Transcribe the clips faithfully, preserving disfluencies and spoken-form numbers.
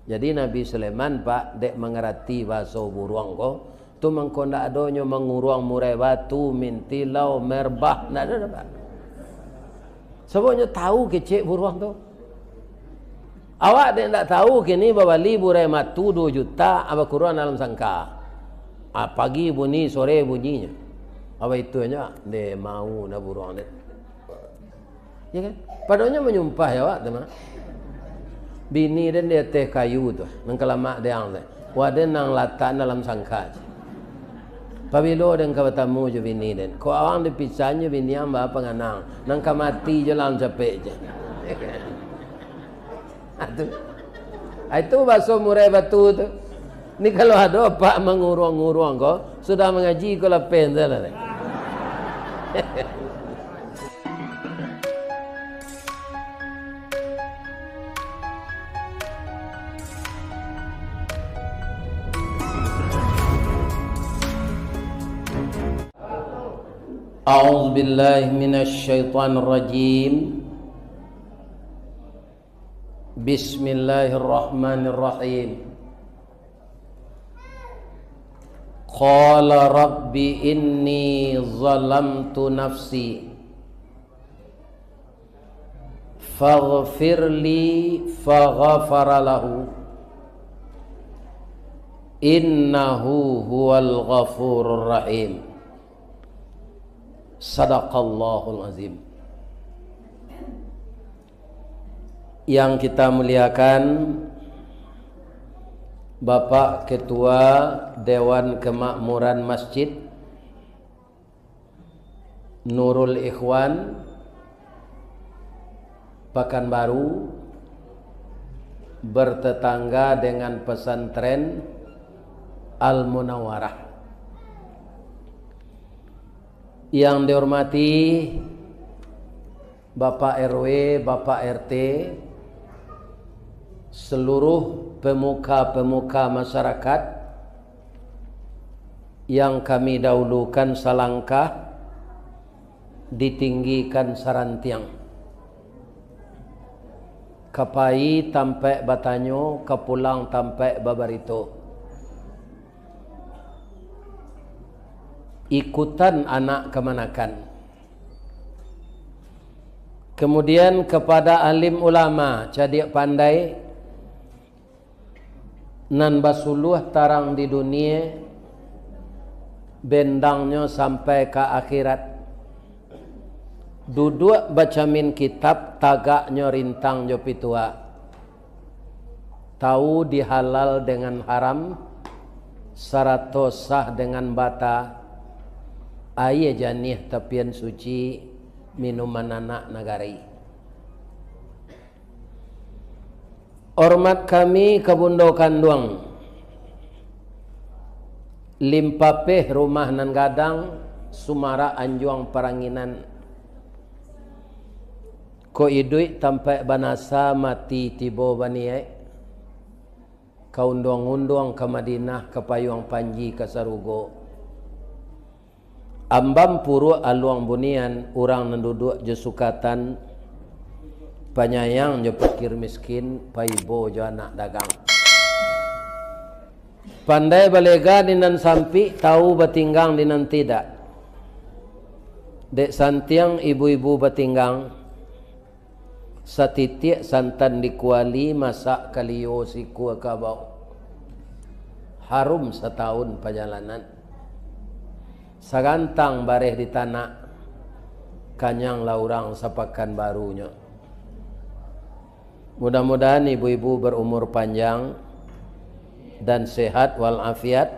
Jadi Nabi Sulaiman, Pak, dek mangarati bahaso buruang ko, tu mangko ndak adonyo manguruang murai batu, mintilau, merbah, ndak ado doh, Pak. Sababnyo tahu kecek buruang tu. Awak dek ndak tahu kini babali burai batu duo juta, bakuruang dalam sangka. Ah, pagi bunyi, sore bunyinyo. Apa itu nyo, dek mau na buruang dek. Ya kan? Padohonyo manyumpah ya awak tu mah. Bini den di ateh kayu tu, nan ka lamak diang tu. Wah, den nan latak dalam sangka je. Pabilo den ka batamu jo bini den? Kok awang dipisan jo bini ang ba panganang, nan ka mati jo lang capek je. Ah, tu. Ah, itu baso murai batu tu. Ni kalau ado apak manguruang-nguruang ko, sudah mangaji ko lapeh tu lah. أعوذ بالله من الشيطان الرجيم. بسم الله الرحمن الرحيم. قال رب إني ظلمت نفسي فاغفر لي فغفر له إنه هو الغفور الرحيم. Sadaqallahul Azim. Yang kita muliakan, Bapak Ketua Dewan Kemakmuran Masjid Nurul Ikhwan, Pakanbaru, bertetangga dengan pesantren Al-Munawarah. Yang dihormati Bapak R W, Bapak R T, seluruh pemuka-pemuka masyarakat yang kami dahulukan salangkah, ditinggikan sarantiang. Ka pai tampaik batanyo, ka pulang tampaik babarito. Ikutan anak kamanakan. Kemudian kepada alim ulama, cadiak pandai, nan basuluah tarang di dunie, bendangnyo sampai ka akhirat. Duduak bacamin kitab, tagaknyo rintang jo pituah. Tahu di halal dengan haram, sarato sah dengan bata, aia janiah tapian suci, minuman anak nagari. Hormat kami ka bundo kanduang, limpapeh rumah nan gadang, sumarak anjuang paranginan. Kok iduik tampaik banasa, mati tibo baniaik. Ka unduang-unduang ka Madinah, ka payuang panji ka sarugo. Ambam puruak aluang bunian, urang nan duduak jo sukatan, panyayang jo pakir miskin, paibo jo anak dagang. Pandai balega di nan sampik, tahu batinggang di nan tidak. Dek santiang ibu-ibu batinggang, satitiak santan di kuali, masak kalio sikua kabau. Harum satahun pajalanan. Sagantang bareh di tanak, kanyanglah urang sapakan barunyo. Mudah-mudahan ibu-ibu berumur panjang dan sehat walafiat,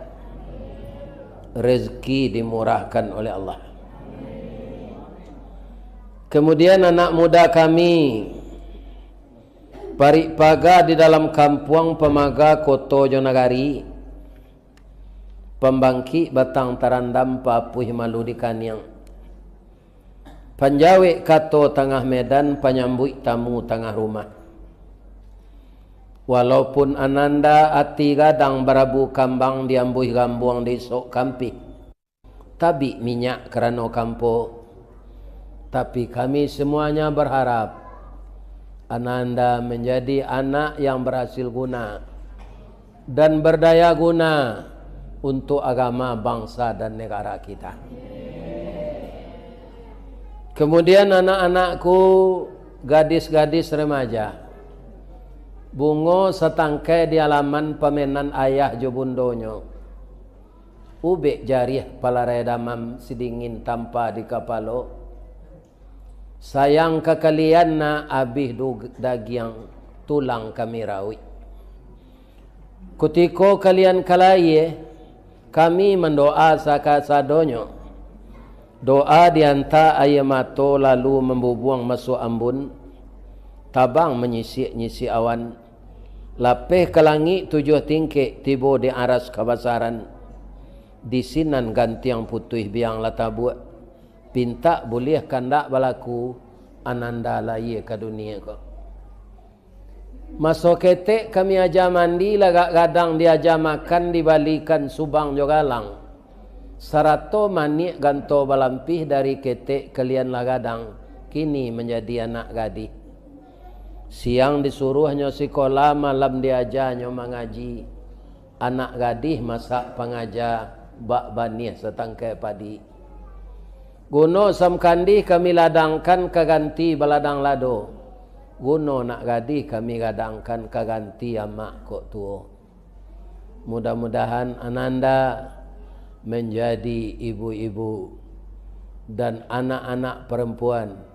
rezeki dimurahkan oleh Allah. Kemudian anak muda kami, parik paga di dalam kampuang, pamaga koto jo nagari, pambangkik batang tarandam, papuih malu di kaniang. Panjawek kato tangah medan, panyambuik tamu tangah rumah. Walaupun ananda ati gadang, barabu kambang, diambuih gambuang di isok kampih, tabik minyak karano kampo, tapi kami semuanya berharap ananda menjadi anak yang berhasil guna, dan berdaya guna untuk agama, bangsa, dan negara kita. Kemudian anak-anakku, gadis-gadis remaja, bungo satangkai di alaman pamenan ayah jo bundonyo, ubek jariah palarai damam sidingin tampa di kapalo, sayang ka kalian nak abih du-, dagiang tulang kami rauik. Kutiko kalian ka layie, kami mandoa sakasadonyo. Doa dianta aia mato lalu mambubuang masuak ambun, tabang manyisiak-nyisiak awan, lapeh ka langik tujuah tingkek tibo di aras kabasaran, di sinan gantiang putuih biang lah tabuak, pintak buliah kandak balaku, ananda layie ka dunie ko. Maso ketek kami aja mandi, lagak gadang diaja makan, dibalikan subang jo galang, sarato maniak ganto balampih dari ketek kalian lah gadang, kini manjadi anak gadih. Siang disuruahnyo sikola, malam diajanyo mangaji. Anak gadih masak pangaja, bak baniah satangkai padi. Guno samkandih kami ladangkan ka ganti baladang lado. Guno nak gadih kami gadangkan ka ganti amak kok tuo. Mudah-mudahan ananda manjadi ibu-ibu dan anak-anak perempuan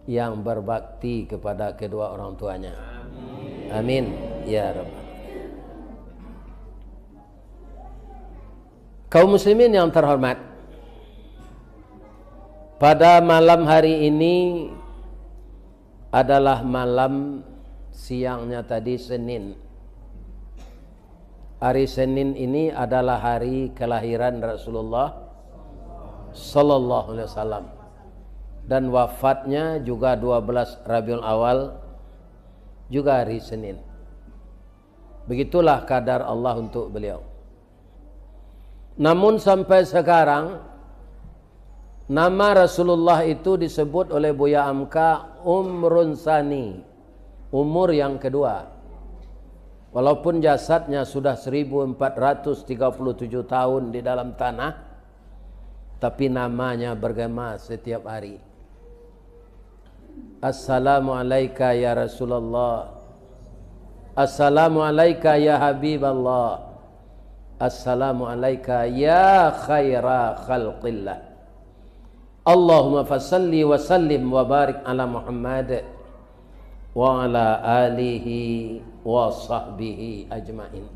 yang berbakti kepada kedua orang tuanya. Amin. Ya Rabbal. Kaum muslimin yang terhormat, pada malam hari ini adalah malam siangnya tadi, Senin. Hari Senin ini adalah hari kelahiran Rasulullah sallallahu alaihi wasallam. Dan wafatnya juga dua belas Rabiul Awal, juga hari Senin. Begitulah kadar Allah untuk beliau. Namun sampai sekarang, nama Rasulullah itu disebut oleh Buya Amka umrun sani, umur yang kedua. Walaupun jasadnya sudah seribu empat ratus tiga puluh tujuh tahun di dalam tanah, tapi namanya bergema setiap hari. Assalamu alaika ya Rasulullah. Assalamu alaika ya Habiballah. Assalamu alaika ya khaira khalqillah. Allahumma fasalli wa sallim wa barik ala Muhammad wa ala alihi wa sahbihi ajmain.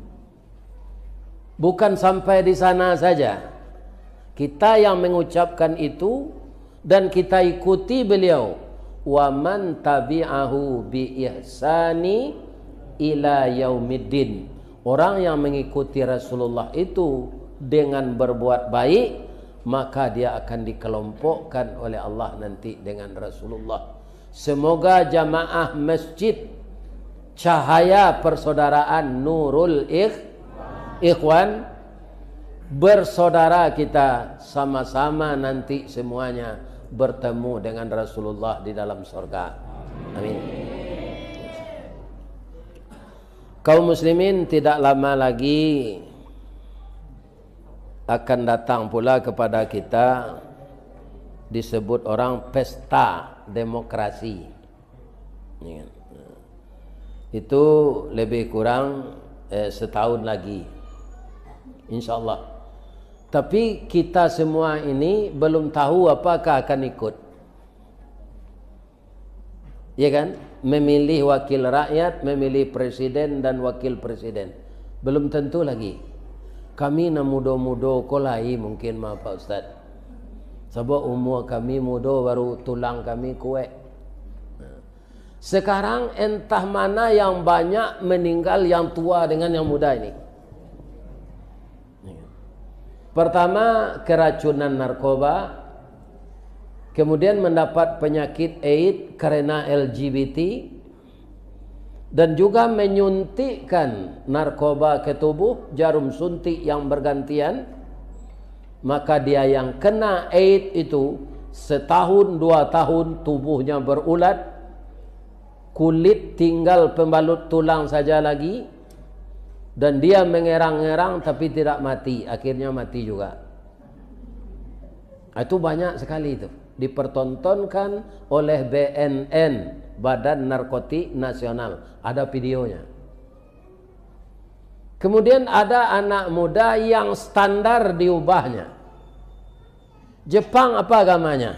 Bukan sampai di sana saja. Kita yang mengucapkan itu dan kita ikuti beliau. Wa man tabi'ahu bi ihsani ila yaumiddin. Orang yang mengikuti Rasulullah itu dengan berbuat baik, maka dia akan dikelompokkan oleh Allah nanti dengan Rasulullah. Semoga jamaah Masjid Cahaya Persaudaraan Nurul Ikh-, Ikhwan, bersaudara kita sama-sama nanti semuanya bertemu dengan Rasulullah di dalam sorga. Amin. Kaum muslimin, tidak lama lagi akan datang pula kepada kita disebut orang pesta demokrasi. Ya kan? Itu lebih kurang, eh, setahun lagi. Insya Allah. Tapi kita semua ini belum tahu apakah akan ikut. Ya kan? Memilih wakil rakyat, memilih presiden dan wakil presiden. Belum tentu lagi. Kami nan mudo-mudo ko lai mungkin mah, Pak Ustaz. Sabab umua kami mudo, baru tulang kami kuek. Nah. Sekarang entah mana yang banyak meninggal yang tua dengan yang muda ini. Pertama, keracunan narkoba, kemudian mendapat penyakit AIDS karena L G B T, dan juga menyuntikkan narkoba ke tubuh, jarum suntik yang bergantian, maka dia yang kena AIDS itu setahun, dua tahun tubuhnya berulat, kulit tinggal pembalut tulang saja lagi, Dan dia mengerang-ngerang tapi tidak mati, akhirnya mati juga. Itu banyak sekali itu. Dipertontonkan oleh B N N, Badan Narkotik Nasional. Ada videonya. Kemudian ada anak muda yang standar diubahnya. Jepang apa agamanya?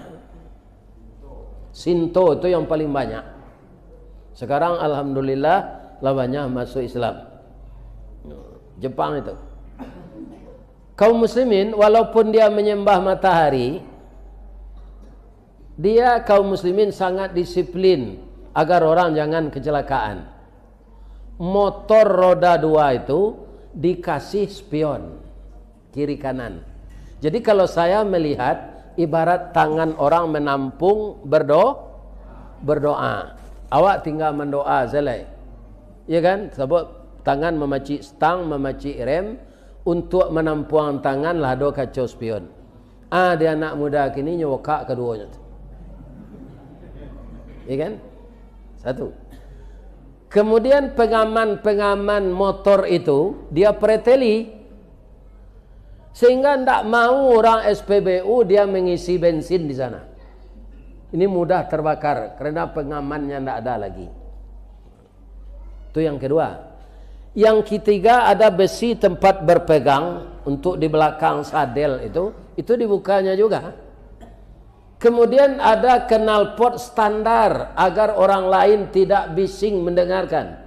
Sinto itu yang paling banyak. Sekarang alhamdulillah lah banyak masuk Islam. Jepang itu. Kaum muslimin, walaupun dia menyembah matahari, dia kaum muslimin sangat disiplin agar orang jangan kecelakaan. Motor roda dua itu dikasih spion kiri kanan. Jadi kalau saya melihat, ibarat tangan orang menampung berdo-, berdoa. Awak tinggal mendoa saja. Ya kan? Sabab tangan mamacik stang, mamacik rem, untuk manampuang tangan lah ado kaco spion. Ah, di anak muda kini nyo bukak kaduonyo tu. Ya kan? Satu. Kemudian pengaman-pengaman motor itu dia preteli. Sehingga ndak mau orang S P B U dia mengisi bensin di sana. Ini mudah terbakar karena pengamannya ndak ada lagi. Itu yang kedua. Yang ketiga, ada besi tempat berpegang untuk di belakang sadel itu, itu dibukanya juga. Kemudian ada knalpot standar agar orang lain tidak bising mendengarkan.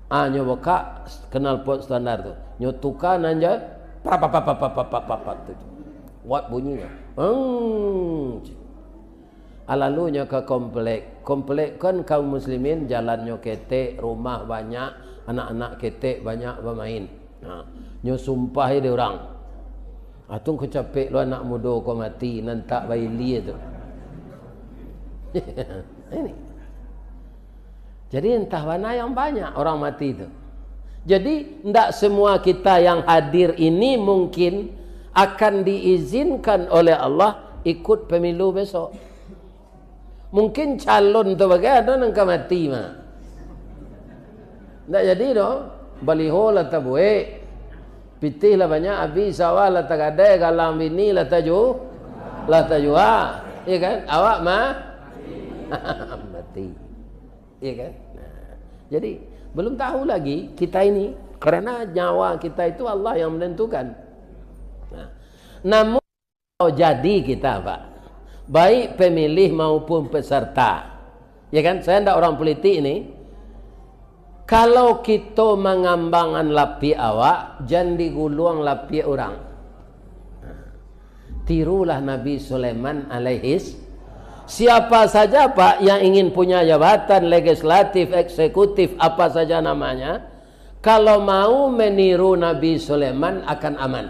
Ah, nyo bukak knalpot standar tu. Nyo tuka nan ja, prap, prap, prap, prap, prap, prap, prap, tu. Kuat bunyinyo. Hmm. Lalu nyo ka komplek. Komplek kan kaum muslimin, jalannyo ketek, rumah banyak, anak-anak ketek, banyak bamain. Ha, nyo sumpahi dek urang. Atung ko capek lo anak mudo ko mati, nan tak bailia tu. Ini. Jadi, entah mana yang banyak orang mati tu. Jadi, ndak semua kita yang hadir ini mungkin akan diizinkan oleh Allah ikut pemilu besok. Mungkin calon tu bagai ado nan ka mati mah. Ndak jadi doh. Baliho lah tabuek. Pitih lah banyak abih, sawah lah tagadai, galang bini lah taju-, lah tajua. Ya kan? Awak mah mati. Ya kan? Nah, jadi, belum tahu lagi kita ini. Karena nyawa kita itu Allah yang menentukan. Nah, namun kalau jadi kita, Pak, baik pemilih maupun peserta, ya kan, saya ndak orang politik ini, kalau kita mangambangan lapiak awak, jan diguluang lapiak urang. Tirulah Nabi Sulaiman alaihis. Siapa saja, Pak, yang ingin punya jabatan legislatif, eksekutif, apa saja namanya, kalau mau meniru Nabi Sulaiman, akan aman.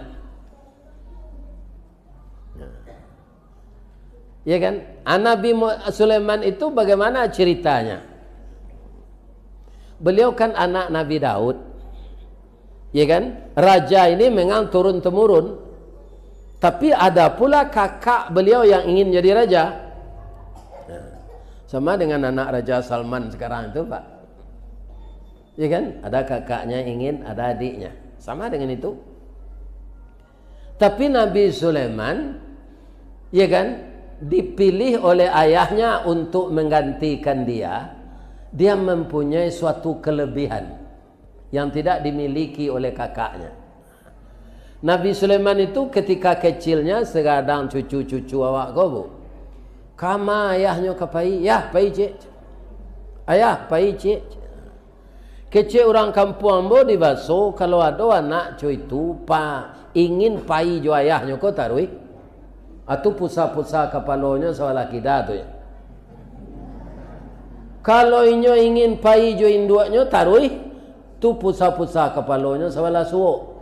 Ya kan? Ah, Nabi Mu-, Sulaiman itu bagaimana ceritanya? Beliau kan anak Nabi Daud. Ya kan? Raja ini memang turun-temurun. Tapi ada pula kakak beliau yang ingin jadi raja. Nah, sama dengan anak Raja Salman sekarang itu, Pak. Ya kan? Ada kakaknya ingin, ada adiknya. Sama dengan itu. Tapi Nabi Sulaiman, ya kan, dipilih oleh ayahnya untuk menggantikan dia, dia mempunyai suatu kelebihan yang tidak dimiliki oleh kakaknya. Nabi Sulaiman itu ketika kecilnya, segadang cucu-cucu awak ko, Bu. Kama ayahnyo ka pai, "Yah, pai, Cik." "Ayah, pai, Cik." Kecek urang kampuang ambo di Baso, kalau ado anak co itu, pa, ingin pai jo ayahnyo ko taruih, atu pusa-pusa kapalonyo sabalah kida tu, ya. Kalau inyo ingin pai jo induaknyo taruih, tu pusa-pusa kapalonyo sabalah suok.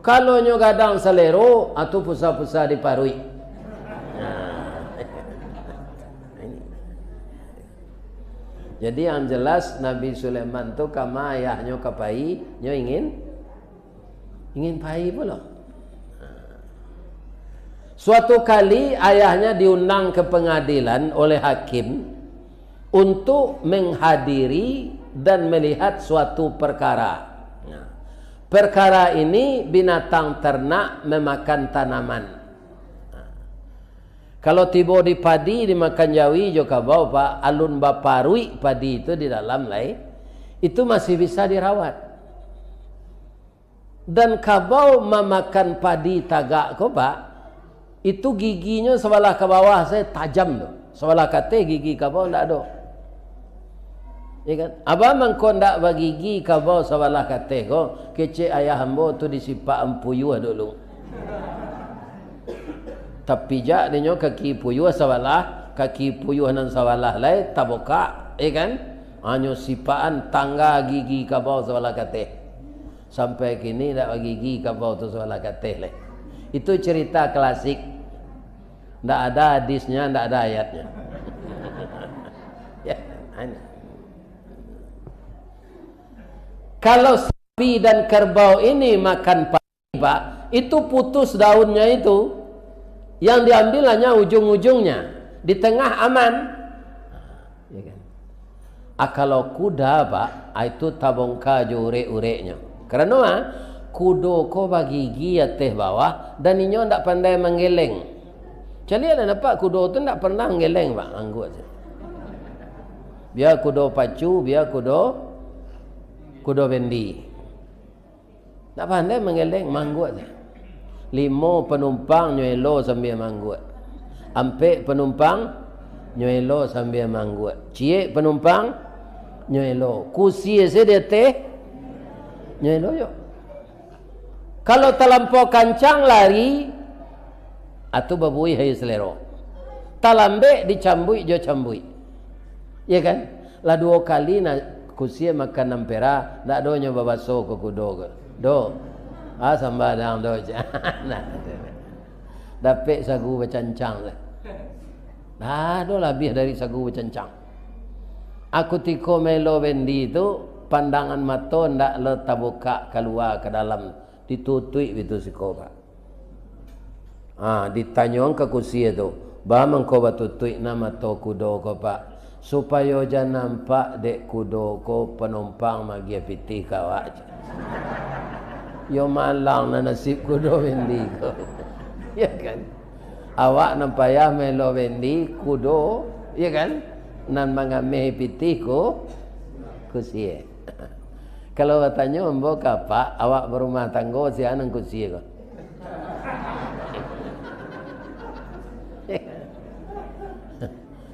Kalau nyo gadang salero, atu pusa-pusa di paruik. Nah. Jadi, yang jelas, Nabi Sulaiman tu kama ayahnyo ka pai, nyo ingin, ingin pai pulo. Suatu kali, ayahnya diundang ke pengadilan oleh hakim untuk menghadiri dan melihat suatu perkara. Nah, perkara ini binatang ternak memakan tanaman. Nah, kalau tibo di padi, dimakan jawi jo kabau, Pak, alun baparuik padi tu di dalam lai, itu masih bisa dirawat. Dan kabau mamakan padi tagak ko, Pak, itu giginyo sabalah ka bawah sajo tajam tu. Sabalah kateh gigi kabau ndak ado. Ya kan? Abah mangko ndak bagigi kabau sabalah kateh ko, kecek ayah ambo tu disipak ampuyuah dulu. Tapijak dinyo kaki puyuah sabalah, kaki puyuah nan sabalah lai tabukak, ya kan? Hanyo sipakan tangga gigi kabau sabalah kateh. Sampai kini ndak bagigi kabau tu sabalah kateh lai. Itu cerita klasik. Ndak ada hadisnya, ndak ada ayatnya. Ya, hanya. Kalau sapi dan kerbau ini makan padi, Pak, itu putus daunnya itu. Yang diambil hanya ujung-ujungnya. Di tengah aman. Ya kan? Ah, kalau kuda, Pak, ah, itu tabongka jo urek-ureknyo. Karano, ah, kudo ko bagigi ateh bawah, dan inyo ndak pandai manggeleng. Caliaklah nampak kudo tu ndak pernah manggeleng, Pak, mangguak sajo. Bia kudo pacu, bia kudo, kudo bendi. Ndak pandai manggeleng, mangguak sajo. Limo panumpang nyo elo sambia mangguak. Ampek panumpang nyo elo sambia mangguak. Ciek panumpang nyo elo. Kusie se di ateh nyo elo yo. Kalau talampau kancang lari, atu babuih aia salero. Talambek dicambuik jo cambuik. Ya kan? Lah duo kali na kusie makan ampera, ndak ado nyo babaso ka kudo ko. Do. Ah, sambadang do. Nah, dapek sagu bacancang tu. Ndak ado labiah dari sagu bacancang. Ah, kutiko maelo bendi tu, pandangan mato ndak lo tabukak kalua ka dalam, ditutuik bitu siko, Pak. Ah, ditanyoan ka kusie tu, "Baa mangko batutuik na mato kudo ko, Pak?" "Supayo jan nampak dek kudo ko panumpang magiah pitih ka awak," cek. Yo malang nan nasib kudo bendi ko. Ya kan? Awak nan payah maelo bendi, kudo, ya kan? Nan mangameh pitih ko, kusie. Kalau batanyo ambo ka Apak, awak barumah tanggo, sia nan kusie ko?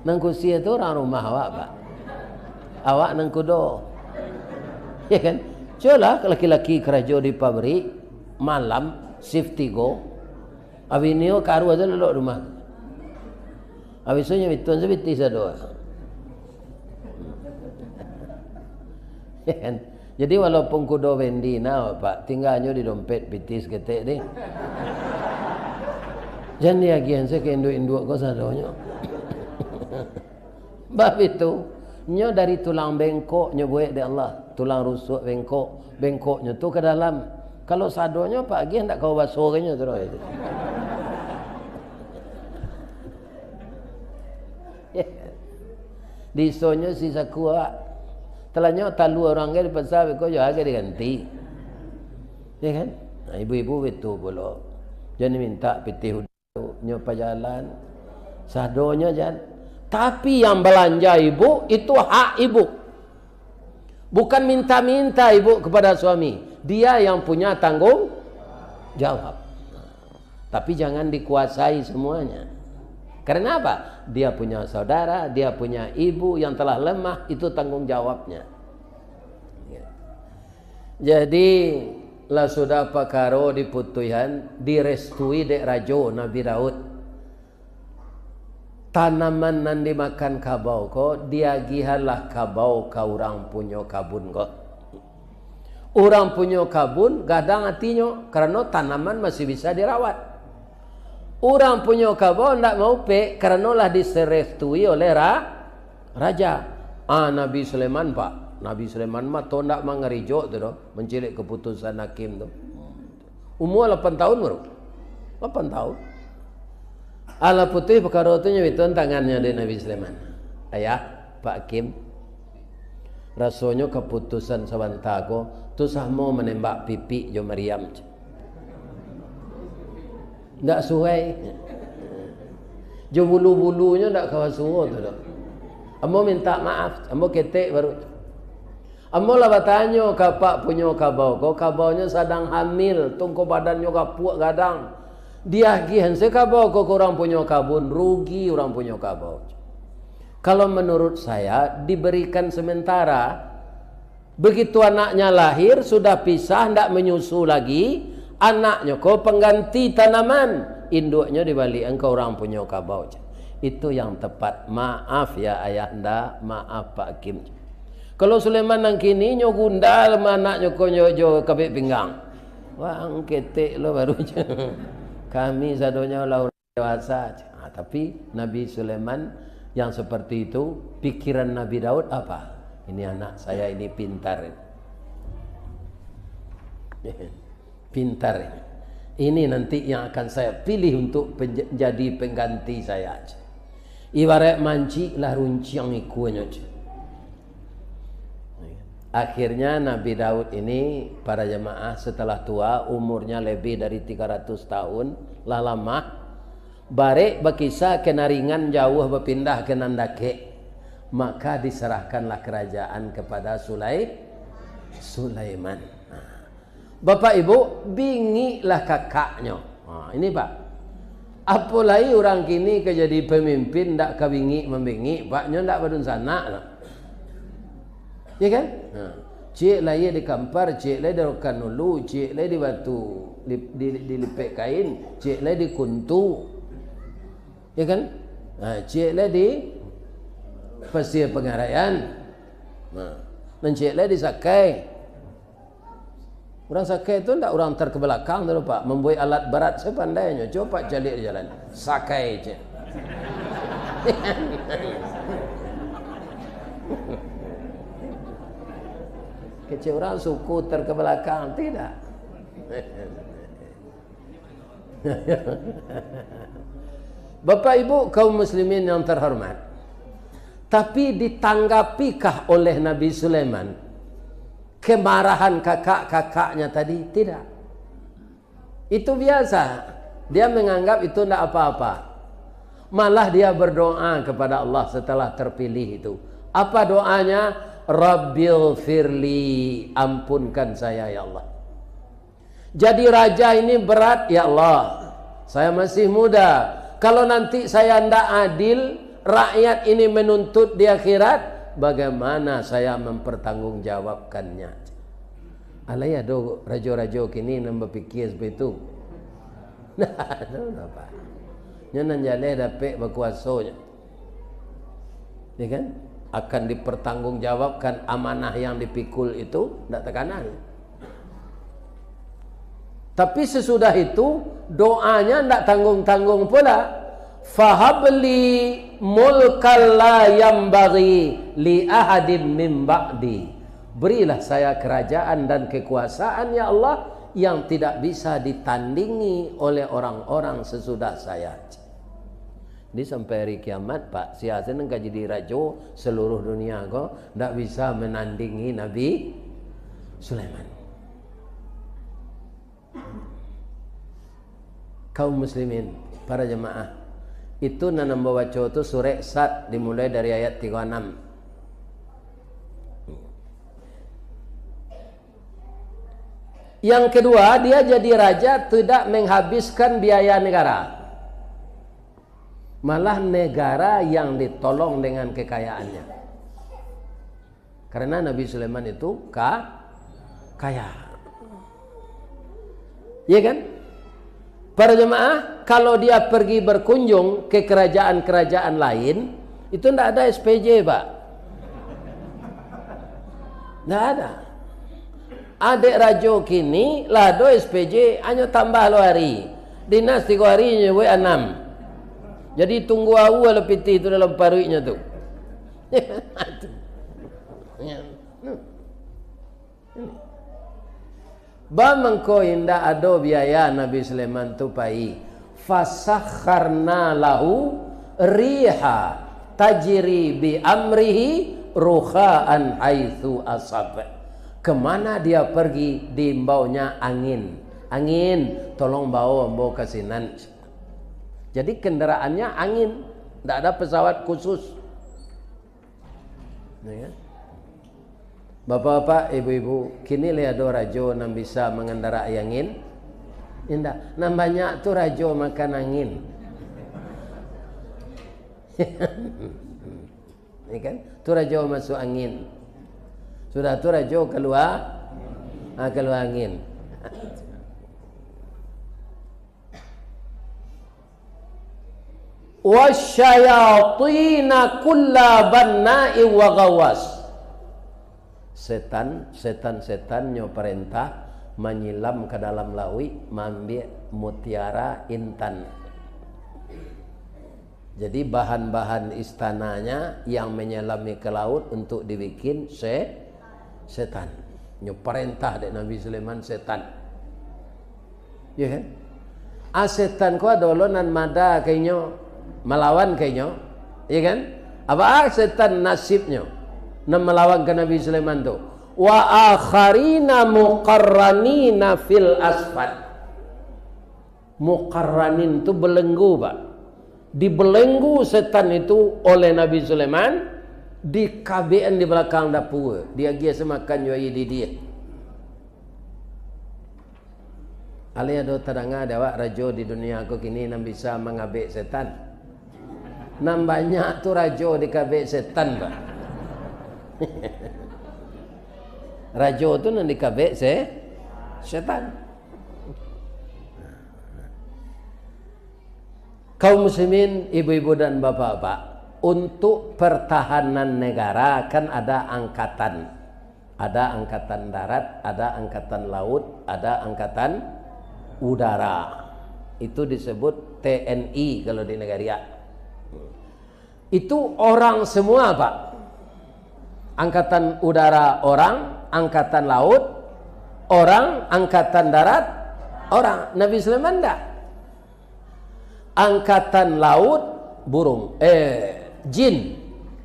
Nan kusie tu urang rumah awak, Pak. Awak nan kudo. Ya kan? Cubolah laki-laki karajo di pabrik, malam, shift tigo. Abih nio karuah tu lalok rumah. Abih tu nyo bituan sabitih sado. Ya kan? Jadi, walaupun kudo bendi na, Pak, tingganyo di dompet pitih saketek deh. Jan diagiahan se ka induak-induak ko sadonyo. Bab itu, nyo dari tulang bengkok nyo buek dek Allah, tulang rusuak bengkok, bengkoknyo tu ka dalam. Kalau sadonyo Pak agiah ndak kawa baso ka inyo tu doh. Disonyo si saku awak. Talanyo talua urang gai di pasa beko jo agai diganti. Ya kan? Nah, ibu-ibu betu pulo. Jan mintak pitih nyo pajalan, sadonyo jan. Tapi yang balanja ibu, itu hak ibu. Bukan minta-minta ibu kepada suami. Dia yang punya tanggung jawab. Tapi jangan dikuasai semuanya. Karena apa? Dia punya saudara, dia punya ibu yang telah lemah, itu tanggung jawabnya. Ya. Jadi, lah sudah pakaro diputuihan, direstui dek Rajo Nabi Daud. Tanaman nan dimakan kabau ko, diagihanlah kabau ka urang punyo kabun ko. Urang punyo kabun gadang atinyo, karano tanaman masih bisa dirawat. Urang punyo kabau ndak maupek, karano lah direstui oleh ra-, raja. Ah, Nabi Sulaiman, Pak. Nabi Sulaiman mah to ndak mangarijok tu doh, mancilek kaputusan hakim tu. Umua lapan tahun baru. Lapan tahun. Alah putuih pakaro tu nyo bituan tangannyo dek Nabi Sulaiman. Ayah, Pak Hakim, Rasonyo kaputusan sabanta ko tu samo manembak pipik jo meriam. Ndak suai. Jo bulu-bulunyo ndak kawa suo tu doh. Ambo mintak maaf, ambo ketek baru. Ambo lah batanyo ka apak punyo kabau ko, kabaunyo sadang hamil, tungko badannyo gapuak gadang. Diagiahan se kabau ko ka urang punyo kabun, rugi urang punyo kabau. Kalau menurut saya, diberikan sementara. Begitu anaknya lahir, sudah pisah, ndak menyusu lagi, anaknyo ko pengganti tanaman, induaknyo dibaliakan ka urang punyo kabau. Itu yang tepat. Maaf ya ayahanda, maaf Pak Hakim. Kalau Sulaiman nan kini, nyo gundal ma anaknyo ko nyo jo kabek pinggang. Wah, ketek lo baru. Kami sadonyo lah dewasa. Ah, tapi Nabi Sulaiman yang seperti itu, pikiran Nabi Daud apa? "Ini anak saya ini pintar ini." Pintar ini. Ini nanti yang akan saya pilih untuk penja-, jadi pengganti saya. Ibarat mancik lah runciang ikuanyo. Akhirnya Nabi Daud ini, para jemaah, setelah tua, umurnya lebih dari tiga ratus tahun, lah lamah, barek bakisa ka nan ringan, jauah bapindah ka nan dakek, maka diserahkanlah kerajaan kepada Sulai-, Sulaiman. Nah, Bapak Ibu, bingiklah kakaknyo. Ha, ini, Pak. Apo lai urang kini ka jadi pamimpin, ndak ka bingik-mambingik, Pak, nyo ndak badunsanak lah. Ya kan? Ha. Ciek lai di Kampar, ciek lai di Rokan Hulu, ciek lai di Batu, di, di, di Lipek Kain, ciek lai di Kuntu. Ya kan? Ha, ciek lai di Pasir Pangarayan. Nah, nan ciek lai di Sakai. Urang Sakai tu ndak urang terkebelakang tu, Pak. Mambuek alat berat sapandainyo. Coba caliak di jalan. Sakai je. Kecek urang suku terkebelakang, tidak. Bapak Ibu kaum muslimin yang terhormat, tapi ditanggapikah oleh Nabi Sulaiman kemarahan kakak-kakaknya tadi? Tidak. Itu biasa. Dia menganggap itu ndak apa-apa. Malah dia berdoa kepada Allah setelah terpilih itu. Apa doanya? "Rabbighfirli, ampunkan saya, ya Allah. Jadi raja ini berat, ya Allah. Saya masih muda. Kalau nanti saya ndak adil, rakyat ini menuntut di akhirat, bagaimana saya mempertanggungjawabkannya?" Alai ado rajo-rajo kini nan bapikir seperti itu? Ndak ado, Pak. Nyo nan jaleh dapek bakuasonyo. Ya kan? Akan dipertanggungjawabkan amanah yang dipikul itu, ndak takana. Tapi sesudah itu, doanya ndak tanggung-tanggung pula. "Fahabli mulkan la yambaghi li ahadin min ba'di." Berilah saya kerajaan dan kekuasaan, ya Allah, yang tidak bisa ditandingi oleh orang-orang sesudah saya. Jadi sampai hari kiamat, Pak, sia se nan ka jadi rajo seluruh dunia ko, ndak bisa menandingi Nabi Sulaiman. Kaum muslimin, para jemaah, itu nan ambo baco tu surek Sad, dimulai dari ayat tigo anam. Yang kedua, dia jadi raja tidak menghabiskan biaya negara. Malah negara yang ditolong dengan kekayaannya. Karena Nabi Sulaiman itu ka-, kaya. Ya kan? Para jemaah, kalau dia pergi berkunjung ke kerajaan-kerajaan lain, itu ndak ada S P J, Pak. Ndak ada. Adek rajo kini lah ado S P J, hanyo tambah lo hari. Dinas tigo hari, nyo buek anam. Jadi tunggu aua lah pitih tu dalam paruiknyo tu. Ba mangko indak ado biaya Nabi Sulaiman tu pai. "Fasakharna lahu riha tajri bi amrihi Rukha'an haitsu asab. Kemana dia pergi, diimbaunya angin. "Angin, tolong bawa ambo ka sinan." Jadi kendaraannya angin, ndak ada pesawat khusus. Ya kan? Bapak-bapak, ibu-ibu, kini lai ado rajo nan bisa mangandarai angin? Indak. Nan banyak tu rajo makan angin. Ya kan? Tu rajo masuk angin. Sudah tu rajo kalua, ah, kalua angin. "Wasyayatina kulla banna'in wa ghawwas." Setan, setan-setan nyo parentah manyilam ka dalam lauik, maambiak mutiara intan. Jadi, bahan-bahan istananya yang menyelami ke laut untuk dibikin se-, setan. Nyo parentah dek Nabi Sulaiman setan. Ya kan? Ah, setan ko ado lo nan mada ka inyo, malawan ka inyo. Ya kan? Apa ah, setan nasibnyo nan malawan ka Nabi Sulaiman tu? "Wa akharina muqarranina fil asfad." Muqarranin tu belenggu, Pak. Dibelenggu setan itu oleh Nabi Sulaiman, dikabekan di balakang dapua, diagiah se makan jo aia didiah. Alai ado tadanga dek awak rajo di dunia ko kini nan bisa mangabek setan? Nan banyak tu rajo dikabek setan, Pak. Rajo tu nan dikabek se-, setan. Kaum muslimin, ibu-ibu dan bapak-bapak, untuk pertahanan negara kan ada angkatan. Ada angkatan darat, ada angkatan laut, ada angkatan udara. Itu disebut T N I kalau di Nagariak. Itu orang semua, Pak. Angkatan udara orang, angkatan laut orang, angkatan darat orang. Nabi Sulaiman ndak. Angkatan laut burung, eh, jin.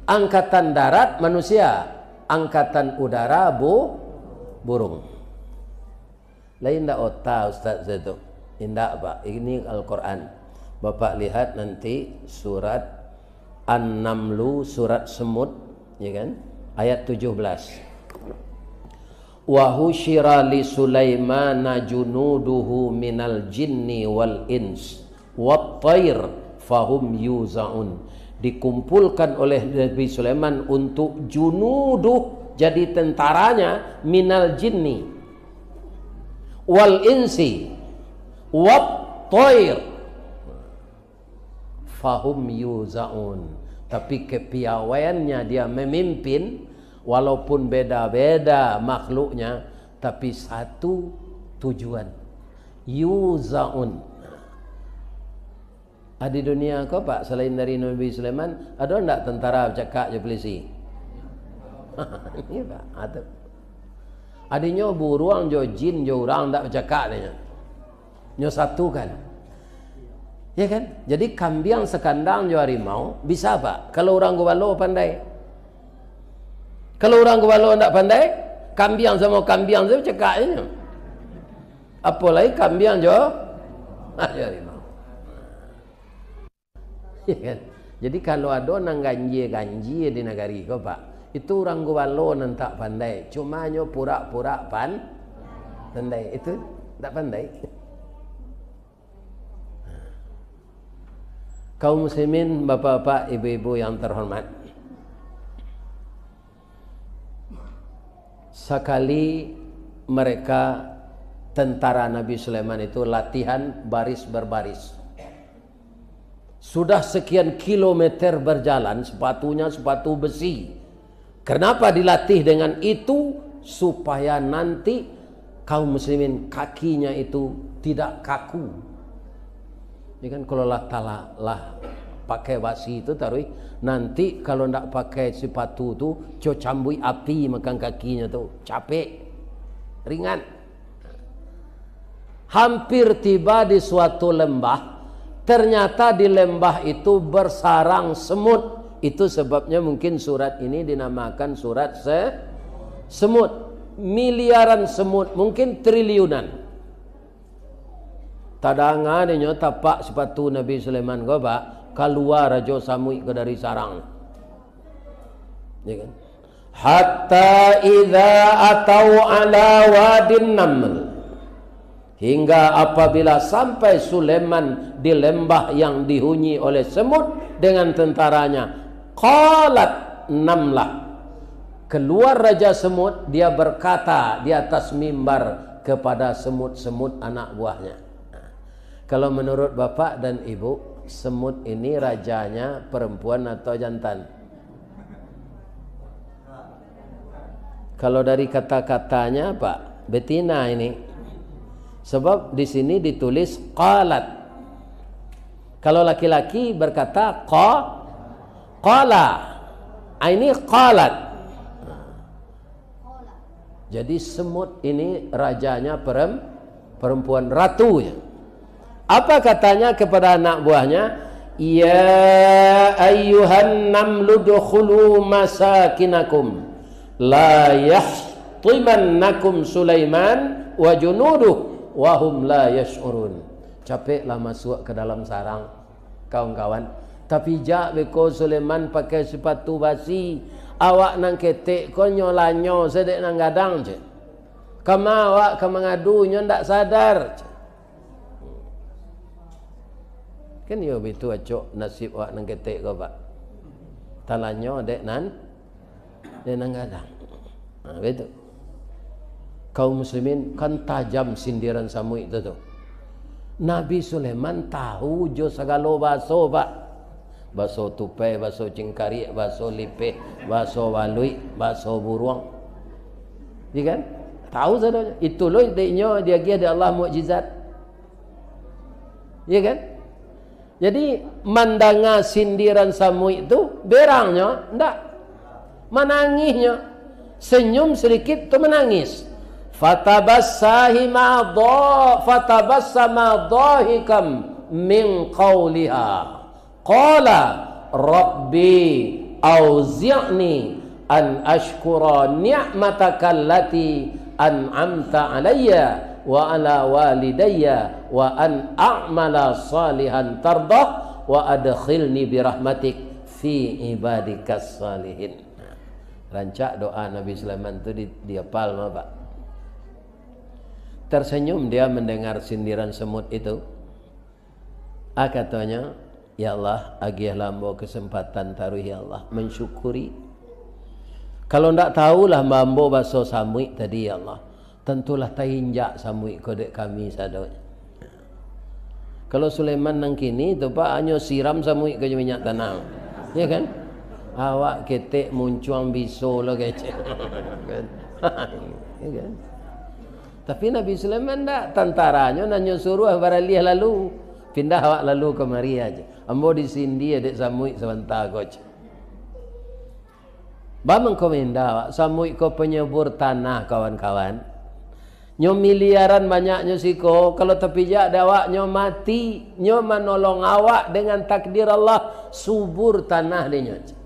Angkatan darat manusia. Angkatan udara bu-, burung. Lain ndak ota, Ustaz, saya tu? Indak, Pak. Ini Al-Quran. Bapak lihat nanti surat An-Namlu, surat semut, ya kan? Ayat tujuh belas. "Wa husyira li Sulaimana junuduhu minal jinni wal ins, wat thair, fahum yuzaun." Dikumpulkan oleh Nabi Sulaiman untuk junuduh, jadi tentaranya, minal jinni wal insi, wat thair, fahum yuzaun. Tapi kepiawaiannya dia memimpin, walaupun beda-beda makhluknya, tapi satu tujuan. Yuzaun. Ah, di dunia ko, Pak, selain dari Nabi Sulaiman, ado ndak tentara bacakak jo polisi? Ini, Pak, ah, tu. Adinyo buruang jo jin jo urang ndak bacakak, nyo. Nyo satukan. Ya kan? Jadi, kambiang sakandang jo harimau bisa, Pak, kalau urang gubalo pandai. Kalau urang gubalo ndak pandai, kambiang samo kambiang tu cakak inyo. Apo lai kambiang jo, ah, jo harimau. Ya kan? Jadi, kalau ado nan ganjia-ganjia di nagari ko, Pak, itu urang gubalo nan tak pandai. Cuma nyo purak-purak pan-, pandai. Itu tak pandai. Kaum muslimin, bapak-bapak, ibu-ibu yang terhormat. Sakali mereka, tentara Nabi Sulaiman itu, latihan baris berbaris. Sudah sekian kilometer berjalan, sepatunya sepatu besi. Kenapa dilatih dengan itu? Supaya nanti kaum muslimin kakinya itu tidak kaku. Ya kan, kalau lah tala-, lah pakai basi tu taruih, nanti kalau ndak pakai sepatu tu, co cambuik api makan kakinya tu, capek, ringan. Hampir tiba di suatu lembah, ternyata di lembah itu bersarang semut. Itu sebabnya mungkin surat ini dinamakan surat se-, semut. Miliaran semut, mungkin triliunan. Tadanga dinyo tapak sipatu Nabi Sulaiman ko, Pak, kalua Rajo Samuik ko dari sarang. Ya kan? Hatta idza atau ala wadin naml. Hingga apabila sampai Sulaiman di lembah yang dihuni oleh semut dengan tentaranya, qalat namlah. Keluar Raja Semut, dia berkata di atas mimbar kepada semut-semut anak buahnya. Kalau menurut bapak dan ibu, semut ini rajanya perempuan atau jantan? Kalau dari kata-katanya, Pak, betina ini. Sebab di sini ditulis qalat. Kalau laki-laki berkata qa-, qala. Ah, ini qalat. Jadi semut ini rajanya perem-, perempuan, ratunya. Apa katanya kepada anak buahnya? "Ya ayyuhan namlu dukhulu masakinakum, la yahtimannakum Sulaiman wa junuduh wa hum la yash'urun." Capeklah masuk ke dalam sarang, kawan-kawan. Tapi jak beko Sulaiman pakai sipatu basi, awak nan ketek ko nyo lanyo sadek nan gadang, cek. Kama awak ka mangadu, nyo ndak sadar, cek. Kan iyo bitu acok nasib awak nan ketek ko, Pak. Talanyo dek nan, dek nan gadang. Nah, bitu. Kaum muslimin, kan tajam sindiran samuik tu, tu. Nabi Sulaiman tahu jo sagalo baso, Pak. Baso tupai, baso cingkariak, baso lipeh, baso baluik, baso buruang. Iya kan? Tahu sadonyo. Itu lo dek inyo diagiah dek Allah mukjizat. Iya kan? Jadi, mandanga sindiran samuik tu, berangnyo ndak. Manangihnyo. Senyum sedikit tu manangis. Fatabassahima dha-, fatabassama dhahikam min qauliha. Qala, "Rabbi, auzi'ni an ashkura ni'mataka allati an'amta alayya wa ala walidayya wa an a'mala salihan tardah wa adkhilni birahmatik fi ibadikas salihin." Rancak doa Nabi Sulaiman tu di, diapal mah, Pak. Tersenyum dia mendengar sindiran semut itu. Ah, katonyo, "Ya Allah, agiahlah ambo kesempatan taruih, ya Allah, mansyukuri. Kalau ndak tahulah ambo baso samuik tadi, ya Allah, tantulah tainjak samuik ko dek kami sadonyo." Kalau Sulaiman nan kini tu, Pak, hanyo siram samuik ko jo minyak tanah. Ya kan? Awak ketek muncuang biso lo kecek. Kan? Ya kan? Tapi Nabi Sulaiman ndak, tantaranyo nan nyo suruah baraliah lalu. "Pindah awak lalu kamari aja. Ambo disindia dek samuik sabanta ko," cek. Ba mangko mindah awak, samuik ko panyubur tanah, kawan-kawan. Nyo miliaran banyaknyo siko, kalau tapijak dek awak, nyo mati, nyo manolong awak dengan takdir Allah, subur tanah dinyo.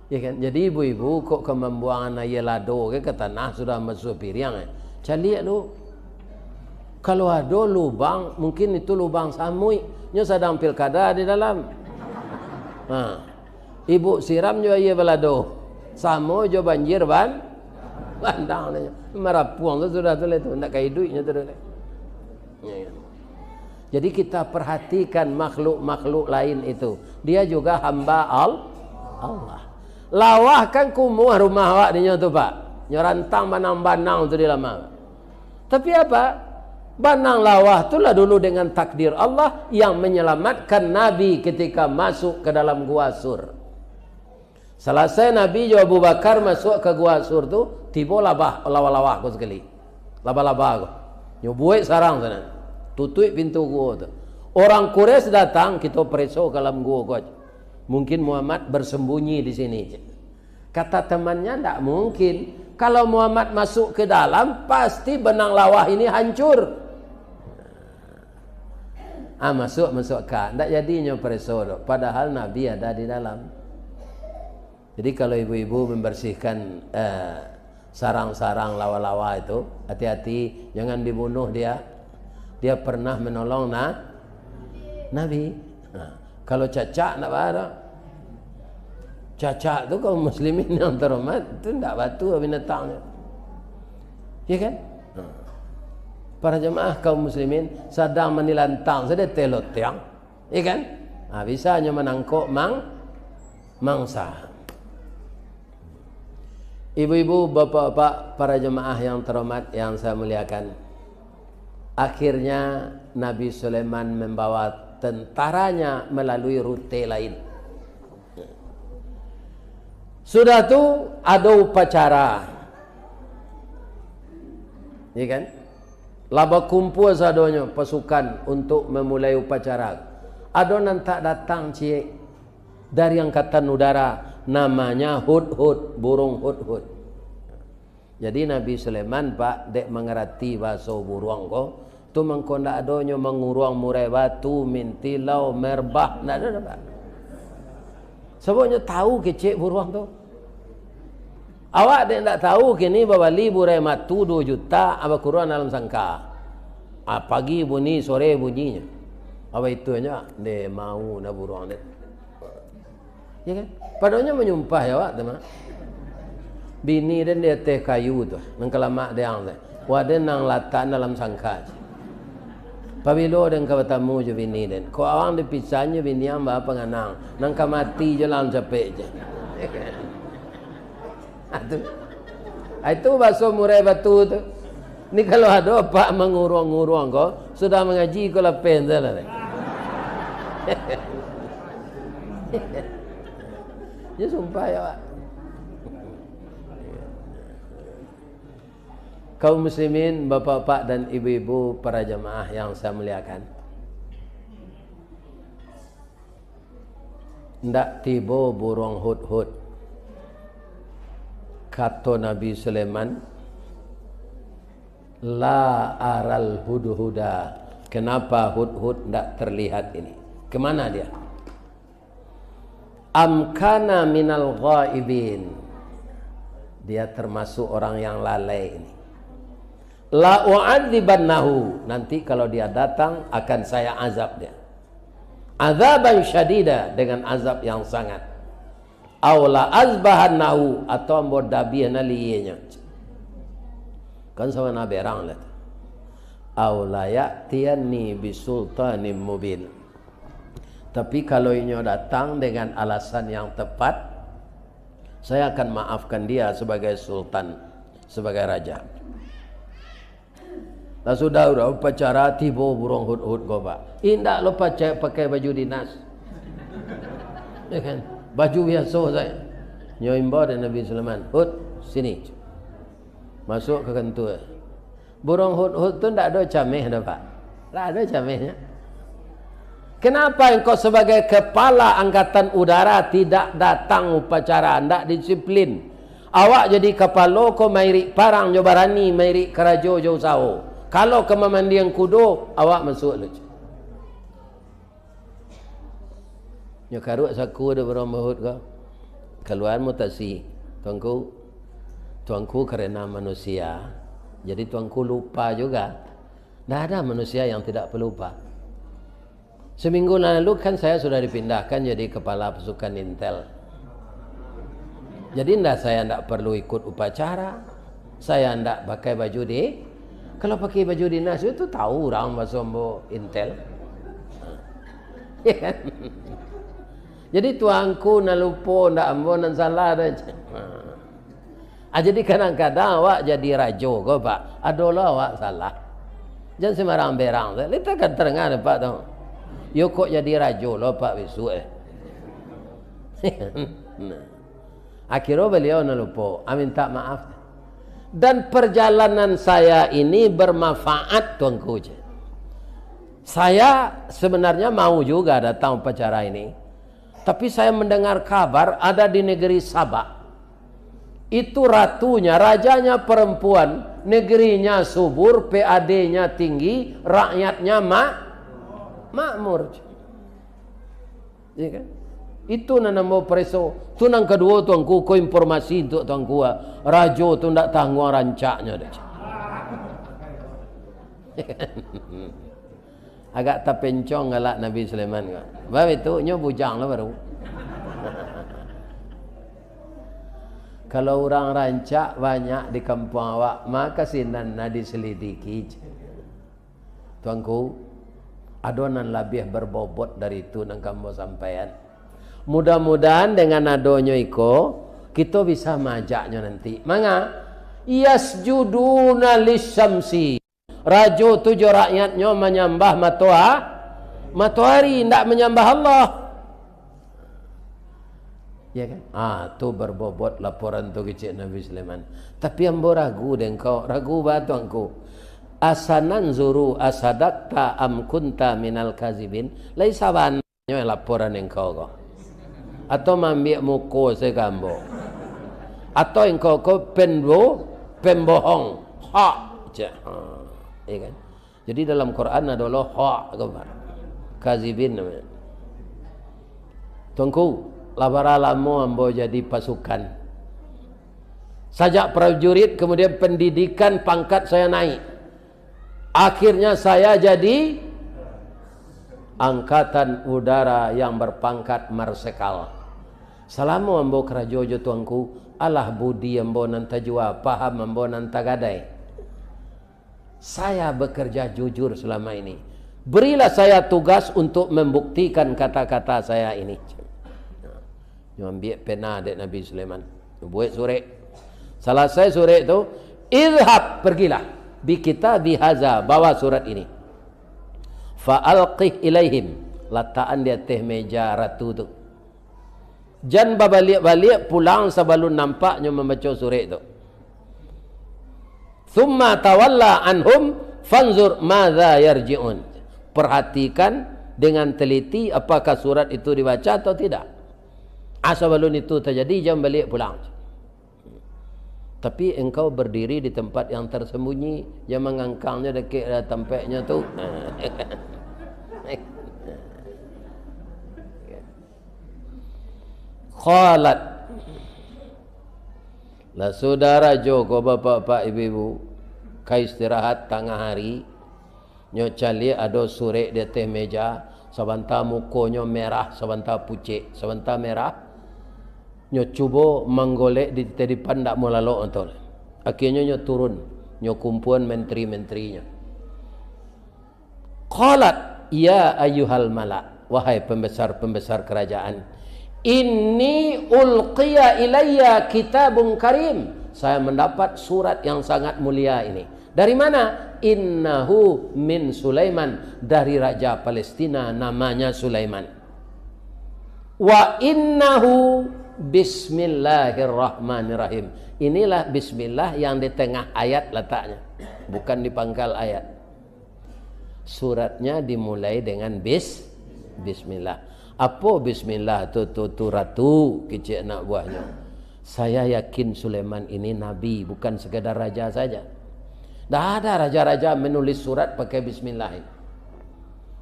Ya kan? Jadi ibu-ibu kok ka mambuangan aia lado ke ka tanah sudah masuak piriang, eh? Caliak lu. Kalau ado lubang, mungkin itu lubang samuik. Nyo sadang pilkada di dalam. Ha. Ibu siram jo aia balado. Samo jo banjir ban-, bandang nyo. Marapuang tu sudah tu lah tu. Ndak ka iduiknyo tu doh. Ya kan? Jadi kita perhatikan makhluk-makhluk lain itu. Dia juga hamba Al-, Allah. Lawah kan kumuah rumah awak dinyo tu, Pak. Nyo rantang banang-banang tu di lama. Tapi apa? Banang lawah tu lah dulu dengan takdir Allah yang menyelamatkan Nabi ketika masuk ke dalam gua Sur. Salasai Nabi jo Abu Bakar masuak ka gua Sur tu, tibo labah, lawah-lawah ko sakali. Labah-labah ko. Nyo buek sarang sanan. Tutuik pintu gua tu. Orang Quraisy datang, "Kito pareso ka dalam gua ko." Mungkin Muhammad bersembunyi di sini. Kata temannya, "Ndak mungkin. Kalau Muhammad masuk ke dalam, pasti benang lawah ini hancur." Ah, masuk, masuk ka. Ndak jadinyo pereso tu. Padahal Nabi ada di dalam. Jadi, kalau ibu-ibu membersihkan, eh, sarang-sarang lawa-lawa itu, hati-hati, jangan dibunuh dia. Dia pernah menolong na-, Nabi. Nah, kalau cacak, ndak apa. Cacak tu, kaum muslimin yang terhormat, tu ndak batua binatang tu. Ya kan? Nah. Para jemaah kaum muslimin sadang manilantang sajo teh lotiang. Iya kan? Ha, bisa nyo manangkok mang-, mangsa. Ibu-ibu, bapak-bapak, para jemaah yang terhormat, yang saya muliakan. Akhirnya, Nabi Sulaiman membawa tentaranya melalui rute lain. Sudah tu, ado upacara. Iya kan? Lah bakumpua sadonyo pasukan untuk memulai upacara. Ado nan tak datang ciek dari angkatan udara, namanya hudhud, burung hudhud. Jadi, Nabi Sulaiman, Pak, dek mangarati bahaso buruang ko, tu mangko ndak adonyo manguruang murai batu, mintilau, merbah, ndak ado doh, Pak. Sababnyo tahu kecek buruang tu. Awak dek ndak tahu kini babali burai batu duo juta, ah, bakuruang dalam sangka. Ah, pagi bunyi, sore bunyinyo. Apa itunyo, dek mau na buruang dek. Ya kan? Padonyo manyumpah ya awak tu mah. Bini den di ateh kayu tu, nan ka lamak diang tu. Wak den nan latak dalam sangka. Pabilo den ka batamu jo bini den? Kok awang dipisan jo bini ang ba panganang, nan ka mati jo lah ang capek je. Ah, tu. Ah, itu baso murai batu tu. Ni kalau ado apak manguruang-nguruang ko, sudah mangaji ko lapeh tu lah. Yo sumpah ya, Pak. Kaum muslimin, bapak-bapak dan ibu-ibu, para jamaah yang saya muliakan. Ndak tibo buruang hudhud. Kato Nabi Sulaiman, "La aral hudhuda." Kenapa hudhud ndak terlihat ini? Kemana dia? "Am kana minal ghaibin." Dia termasuk orang yang lalai ini. "La u'adzibannahu." Nanti kalau dia datang, akan saya azab dia. "Adzaban syadida," dengan azab yang sangat. "Au la azbahannahu," atau ambo dabiah nalienyo. Kan sama na berang lah tu. "Au la ya'tiyanni bisultanim mubin." Tapi kalau inyo datang dengan alasan yang tepat, saya akan maafkan dia sebagai sultan, sebagai raja. Lah sudah udah upacara, tibo buruang hudhud ko, Pak. Indak lo pacak pakai baju dinas. Ya kan? Baju biaso sajo. Nyo imbau dek Nabi Sulaiman, "Hud, sini." Masuk ka kantua. Buruang hudhud tu ndak ado cameh doh, Pak. Ndak ado camehnyo. Kenapa engkau sebagai kepala angkatan udara tidak datang upacara, ndak disiplin? Awak jadi kapalo ko mairik parang jo barani, mairik karajo jo usaho. Kalau ka mamandiang kudo, awak masuak lo. Nyo karuak saku dek buruang hudhud ko. Kalua mutasi, "Tuanku, Tuanku karena manusia, jadi Tuanku lupa juga." Ndak ada manusia yang tidak pelupa. Seminggu lalu kan saya sudah dipindahkan jadi kepala pasukan intel. Jadi ndak, saya ndak perlu ikut upacara. Saya ndak pakai baju di, kalau pakai baju dinas itu tahu urang baso ambo intel. Ya kan? Jadi tuanku nan lupo, ndak ambo nan salah doh. Ah, jadi kadang-kadang awak jadi rajo ko, Pak, ado lo awak salah. Jan sembarang berang. Lita kan terengah, Pak, tu. Yo kok jadi rajo lo, Pak, bisuak, eh. Nah. Akhirnyo baliau nan lupo, ah, minta maaf. Dan perjalanan saya ini bermanfaat, Tuanku, cek. Saya sebenarnya mau juga datang upacara ini. Tapi saya mendengar kabar ada di negeri Sabak. Itu ratunya, rajanya perempuan, negerinya subur, P A D-nya tinggi, rakyatnya ma-, Makmur. Ya kan? Itu nan ambo pareso. Tu nan kaduo, Tuanku, ko informasi untuak Tuanku, ah. Rajo tu ndak tangguang rancaknyo doh. Agak tapencong galak Nabi Sulaiman ko. Bab itu, nyo bujang lah baru. Kalau urang rancak banyak di kampuang awak, mako sinan nan diselidiki. Tuanku, ado nan labiah berbobot dari itu nan ka ambo sampaian. Mudah-mudahan dengan adonyo iko, kito bisa maajaknyo nanti. Manga? Yasjuduna lisyamsi. Rajo tu jo rakyatnyo manyambah matoa-, matoari, indak manyambah Allah. Ya kan? Ah, tu berbobot laporan tu kecek Nabi Sulaiman. Tapi ambo ragu dek engkau, ragu ba Tuanku. Asananzuru asadakta am kunta minal kazibin. Lai sabananyo laporan engkau ko. Atau maambiak muko sajo ka ambo. Atau engkau ko penbo-, pembohong. Hak. Cek. Ha. Ya kan? Jadi dalam Quran ado lo hak ko, Pak. Kazibin namanya. Tuanku, lah bara lamo ambo jadi pasukan. Sajak prajurit, kemudian pendidikan, pangkat saya naik. Akhirnya saya jadi angkatan udara yang berpangkat marsekal. Salamo ambo karajo jo Tuanku, alah budi ambo nan tajua, paham ambo nan tagadai. Saya bekerja jujur selama ini. Berilah saya tugas untuk membuktikan kata-kata saya ini. Nyo ambiak pena dek Nabi Sulaiman. Nyo buek surek. Salasai surek tu, "Idhab, pergilah. Bi kitabi haza, bawa surat ini. Fa alqih ilaihim, latakan di ateh meja ratu tu. Jan babaliak-baliak pulang sabalun nampak nyo mambaco surek tu. Tsumma tawalla anhum fanzur madza yarji'un." Perhatikan dengan teliti apakah surat itu dibaca atau tidak. Ah, sabalun itu tajadi, jan baliak pulang. Tapi engkau berdiri di tempat yang tersembunyi, jan mangangkangnyo dakek tampeknyo tu. Qalat. Lah sudah rajo ko, bapak-bapak, ibu-ibu, ka istirahat tangah hari, nyo caliak ado surek di ateh meja, sabanta mukonyo merah, sabanta pucek, sabanta merah, nyo cubo manggolek di titipan, ndak mau lalok tu. Akhirnyo nyo turun, nyo kumpuan menteri-menterinyo. Qalat, "Ya ayyuhal mala', wahai pembesar-pembesar kerajaan, inni ulqiya ilayya kitabun karim, saya mendapat surat yang sangat mulia ini." Dari mana? "Innahu min Sulaiman, dari raja Palestina, namanya Sulaiman. Wa innahu bismillahirrahmanirrahim." Inilah bismillah yang di tengah ayat lataknya, bukan di pangkal ayat. Suratnya dimulai dengan bis-, bismillah. "Apo bismillah tu, tu, tu, Ratu?" kecek anak buahnyo. "Saya yakin Sulaiman ini nabi, bukan sekadar raja saja. Ndak ada raja-raja menulis surat pakai bismillah ini."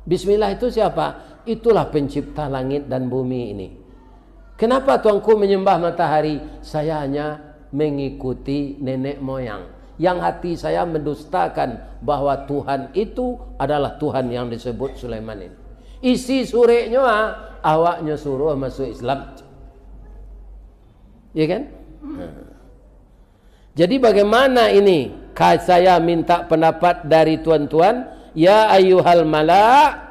"Bismillah itu siapa?" "Itulah pencipta langit dan bumi ini." "Kenapa Tuanku menyembah matahari?" "Saya hanya mengikuti nenek moyang. Yang hati saya mendustakan bahwa Tuhan itu adalah Tuhan yang disebut Sulaiman ini." Isi sureknyo, ah, awaknyo suruh masuk Islam. Ya kan? Nah. Jadi, bagaimana ini? Ka-, saya minta pendapat dari tuan-tuan, "Ya ayyuhal mala',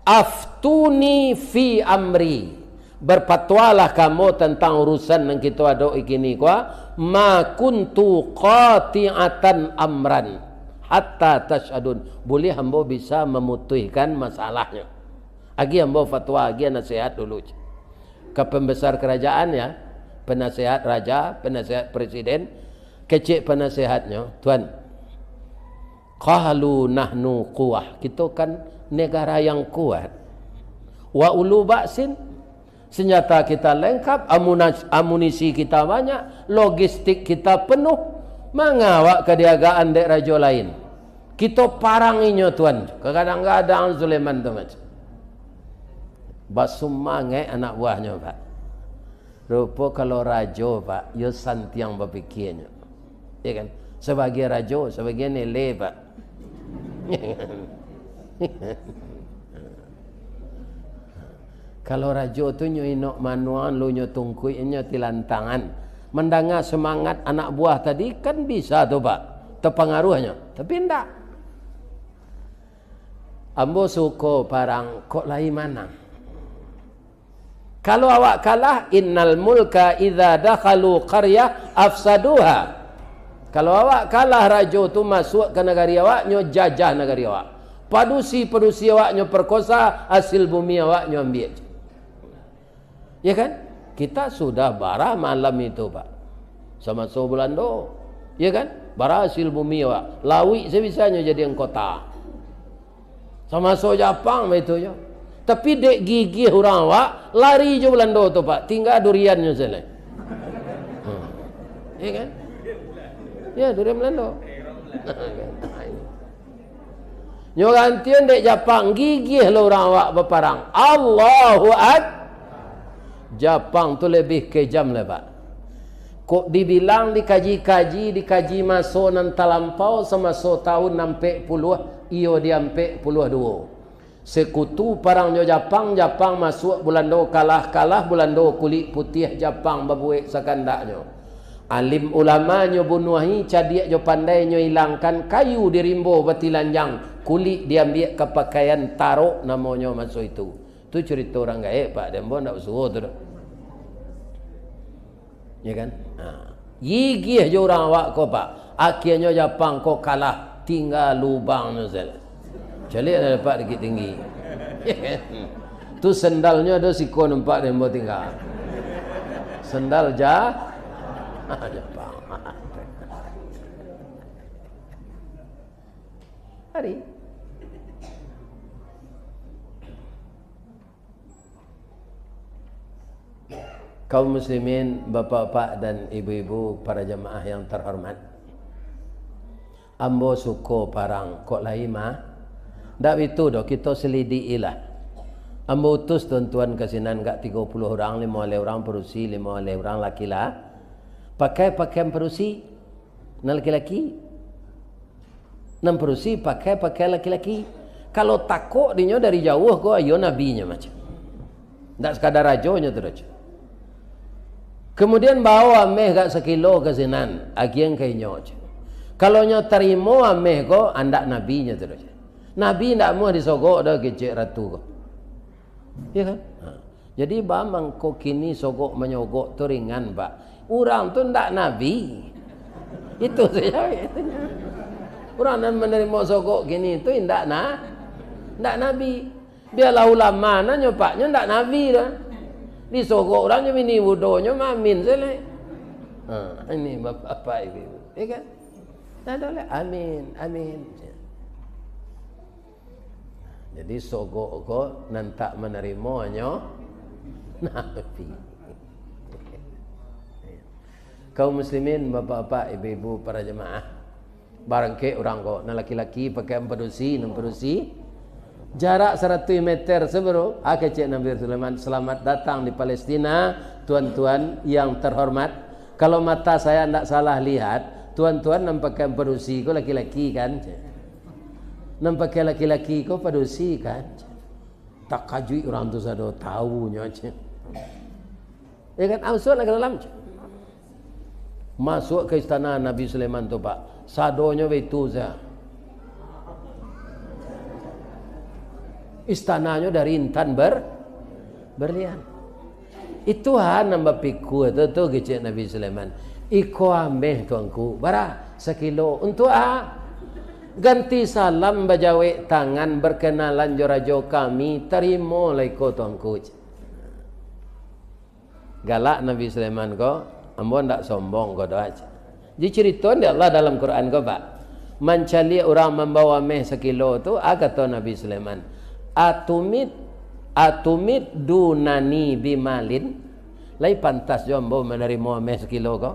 aftuni fi amri. Berfatwalah kamu tentang urusan yang kita adok kini ko, ma kuntu qati'atan amran hatta tashhadun." Boleh ambo bisa memutuskan masalahnyo. Agi ambo fatwa, agi nasihat dulu. Ka pembesar kerajaan, ya, penasehat raja, penasehat presiden, kecek penasehatnyo, "Tuan, qalu nahnu quwah, kito kan negara yang kuat. Wa ulu ba'sin, senjata kita lengkap, amunas-, amunisi kita banyak, logistik kita penuh. Manga awak ka diagaan dek rajo lain?" Kito parang inyo, Tuan. Kadang-kadang Sulaiman tu macam, basumangaik anak buahnyo, Pak. Rupo kalau rajo, Pak, yo santiang bapikianyo. Ya kan? Sabagai rajo, sabagai nele, Pak. Kalau rajo tu nyo inok manuang, lu nyo tungkuik, nyo tilantangan. Mandanga semangat anak buah tadi, kan bisa tu, Pak, tapangaruahnyo. Tapi ndak. Ambo suko parang, kok lai manang. Kalau awak kalah, innal mulka idza dakhalu qaryah afsaduha. Kalau awak kalah, rajo tu masuak ka nagari awak, nyo jajah nagari awak. Padusi-padusi awak nyo perkosa, hasil bumi awak nyo ambiak. Ya kan? Kita sudah bara malam itu, Pak. Samaso Bulando. Ya kan? Bara hasil bumi awak. Lauik sabisanyo jadian kota. Samaso Japang baitu jo. Tapi dek gigih urang awak, lari jo Bulando tu, Pak. Tingga duriannyo sajo. Hmm. Ya kan? Ya, durian Bulando. Nyo gantian dek Japang, gigih lo urang awak baparang. Allahu Ak-, Japang tu lebih kejam lai, Pak. Kok dibilang dikaji-kaji, dikaji maso nan talampau, samaso tahun ampek puluah, iyo di ampek puluah duo. Sekutu parang jo Japang, Japang masuak Bulando kalah, kalah Bulando kulik putiah, Japang babuek sakandaknyo. Alim ulamanyo bunuahi, cadiak jo pandainyo ilangkan, kayu di rimbo batilanjang, kulik diambiak ka pakaian, tarok namonyo maso itu. Tu curito urang gaek, Pak, dek ambo ndak basuo tu doh. Ya kan? Ha. Gigih jo urang awak ko, Pak. Akhianyo Japang ko kalah, tingga lubangnyo sajo. Caliak lah, Pak, Bukittinggi. Tu sandalnyo ado siko nampak di ambo tingga. Sandal ja-, Japang. Ari. Kaum muslimin, bapak-bapak dan ibu-ibu, para jamaah yang terhormat. Ambo suko parang, kok lai mah? Ndak bitu doh, kito selidikilah. Ambo utus tuan-tuan ka sinan, agak tigo puluah urang, limo baleh urang padusi, limo baleh urang laki lah. Pakai pakaian padusi, nan laki-laki. Nan padusi pakai pakaian laki-laki. Kalau takok dinyo dari jauah ko, iyo nabinyo macam. Ndak sakadar rajonyo tu doh, ceh. Kemudian bao ameh agak sakilo ka sinan, agian ka inyo, ceh. Kalau nyo tarimo ameh ko, andak nabinyo tu doh, ceh. Nabi ndak amuah disogok doh, kecek ratu ko. Iya kan? Ha. Jadi, baa mangko kini sogok manyogok tu ringan, Pak. Urang tu ndak nabi. Itu sajo. Urang nan manarimo sogok kini tu indak na-, ndak nabi. Bialah ulama nan nyo, Pak, nyo ndak nabi doh. Disogok urang nyo, bini mudonyo maamin sajo lai. Ha, ini bapak-bapak, ibu-ibu. Ya kan? Ndak ado lai. Amin, amin. Jadi, sogok ko nan tak manarimo hanyo Nabi. Kaum muslimin, bapak-bapak, ibu-ibu, para jamaah, barangkek urang ko, nan laki-laki pakai padusi, nan padusi, jarak saratuih meter, sabaro, ah, kecek Nabi Sulaiman, "Selamat datang di Palestina, tuan-tuan yang terhormat. Kalau mata saya ndak salah lihat, tuan-tuan nan pakai padusi ko laki-laki, kan?" Nan pakai laki-laki ko padusi, kan? Takajuik urang tu sado, taunyo, ceh. Ya kan? Ah, masuaklah ka dalam, ceh. Masuak ka istana Nabi Sulaiman tu, Pak. Sadonyo baitu sajo. Istananyo dari intan ber-, berlian. Itu ha nan bapikua tu, tu kecek Nabi Sulaiman. "Iko ameh, Tuanku, bara sakilo, untuak a? Ganti salam, bajawek tangan, berkenalan jo rajo kami, tarimolah iko, Tuanku." Galak Nabi Sulaiman ko, ambo ndak sombong ko doh, ceh. Jadi, carito dek Allah dalam Quran ko, Pak. Mancaliak urang mambawa ameh sakilo tu, a kato Nabi Sulaiman, "Atumit, atumit dunani bimalin?" Lai pantas jo ambo manarimo ameh sakilo ko?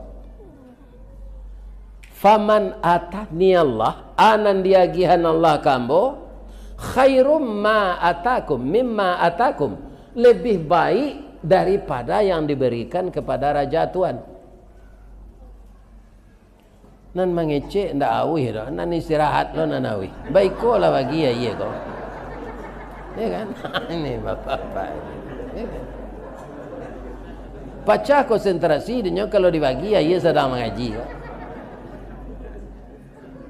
Faman atani Allah, a nan diagihan Allah ka ambo, khairum ma atakum, mimma atakum, lebih baik daripada yang diberikan kepada raja tuan. Nan mangecek ndak auih doh, nan istirahat lo nan auih. Baikolah bagi aia ko. Ya kan? Ini bapak-bapak. Ya kan? Pacah konsentrasi dinyo kalau dibagi aia sadang mangaji ko.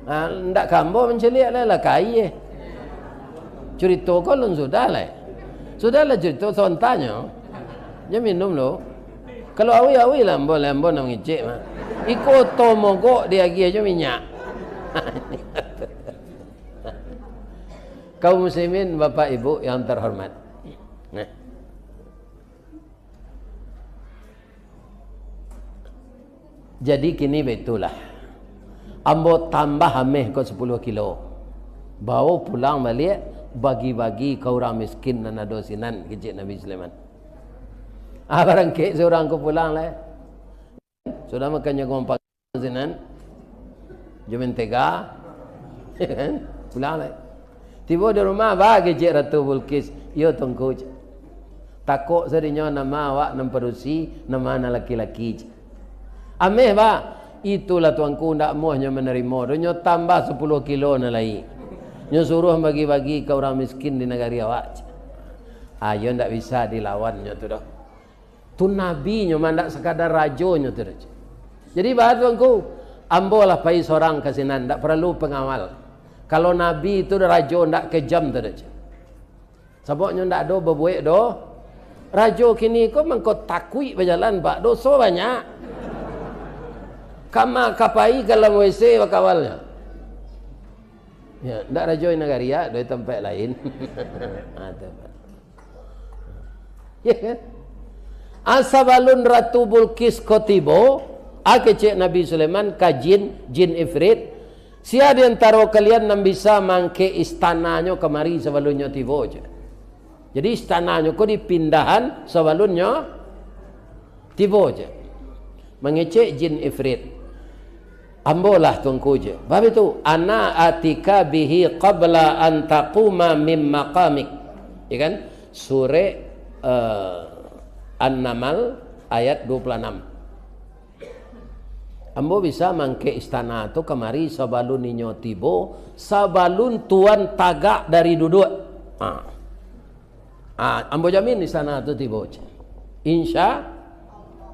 Ha, ndak ka ambo mancaliak lai lah, ka aia. Curito ko alun sudah lai. Sudahlah curito, sontanyo. Nyo minum lo. Kalau auih, auih lah ambo, lah ambo nak mangecek mah. Iko oto mogok diagiah jo minyak. Kaum muslimin, bapak ibu yang terhormat. Nah. Jadi kini baitulah. Ambo tambah ameh ko sapuluah kilo. Bawo pulang baliak, bagi-bagi ka urang miskin nan ado sinan, kecek Nabi Sulaiman. Ah, barangkek surang ko pulang lai. Sudah makan jaguang panggang sinan, jo mentega, ya kan? Pulang lai. Tibo di rumah, ba kecek Ratu Bulkis, "Iyo, Tuanku," cek. "Takok sadinyo nama awak nan padusi, nama nan laki-laki," cek. "Ameh, ba." "Itulah, Tuanku, ndak muahnyo manarimo doh, nyo tambah sapuluah kilo nan lai. Nyo suruah bagi-bagi ka urang miskin di nagari awak," cek. Ayo, ndak bisa dilawan nyo tu doh. Tu nabinyo mah, ndak sakadar rajonyo tu doh. Jadi, ba tu, Tuanku, ambo lah pai sorang ka sinan, ndak paralu pangawal. Kalau nabi tu rajo ndak kejam tu doh. Sababnyo ndak ado babuek doh. Rajo kini ko mangko takuik bajalan, Pak, doso banyak. Kama ka pai ka dalam W C bakawalnyo. Ya, ndak rajo nagari, ya, dari tampek lain. Ha, tu. Ya kan? A, sabalun Ratu Bulkis ko tibo, a, kecek Nabi Sulaiman ka jin, jin ifrit, "Sia di antaro kalian nan bisa maangkek istananyo kamari sabalunnyo tibo?" cek. Jadi, istananyo ko dipindahan sabalunnyo tibo, cek. Mangecek jin ifrit. "Ambo lah, Tuanku," cek. Bab itu, "Ana atika bihi qabla an taquma min maqamik." Ya kan? Surek, eh, An-Naml ayat dua puluh anam. "Ambo bisa mangkek istana tu kamari sabalun inyo tibo, sabalun tuan tagak dari duduak." Ha. Ah, ambo jamin di sana tu tibo, cek. Insya,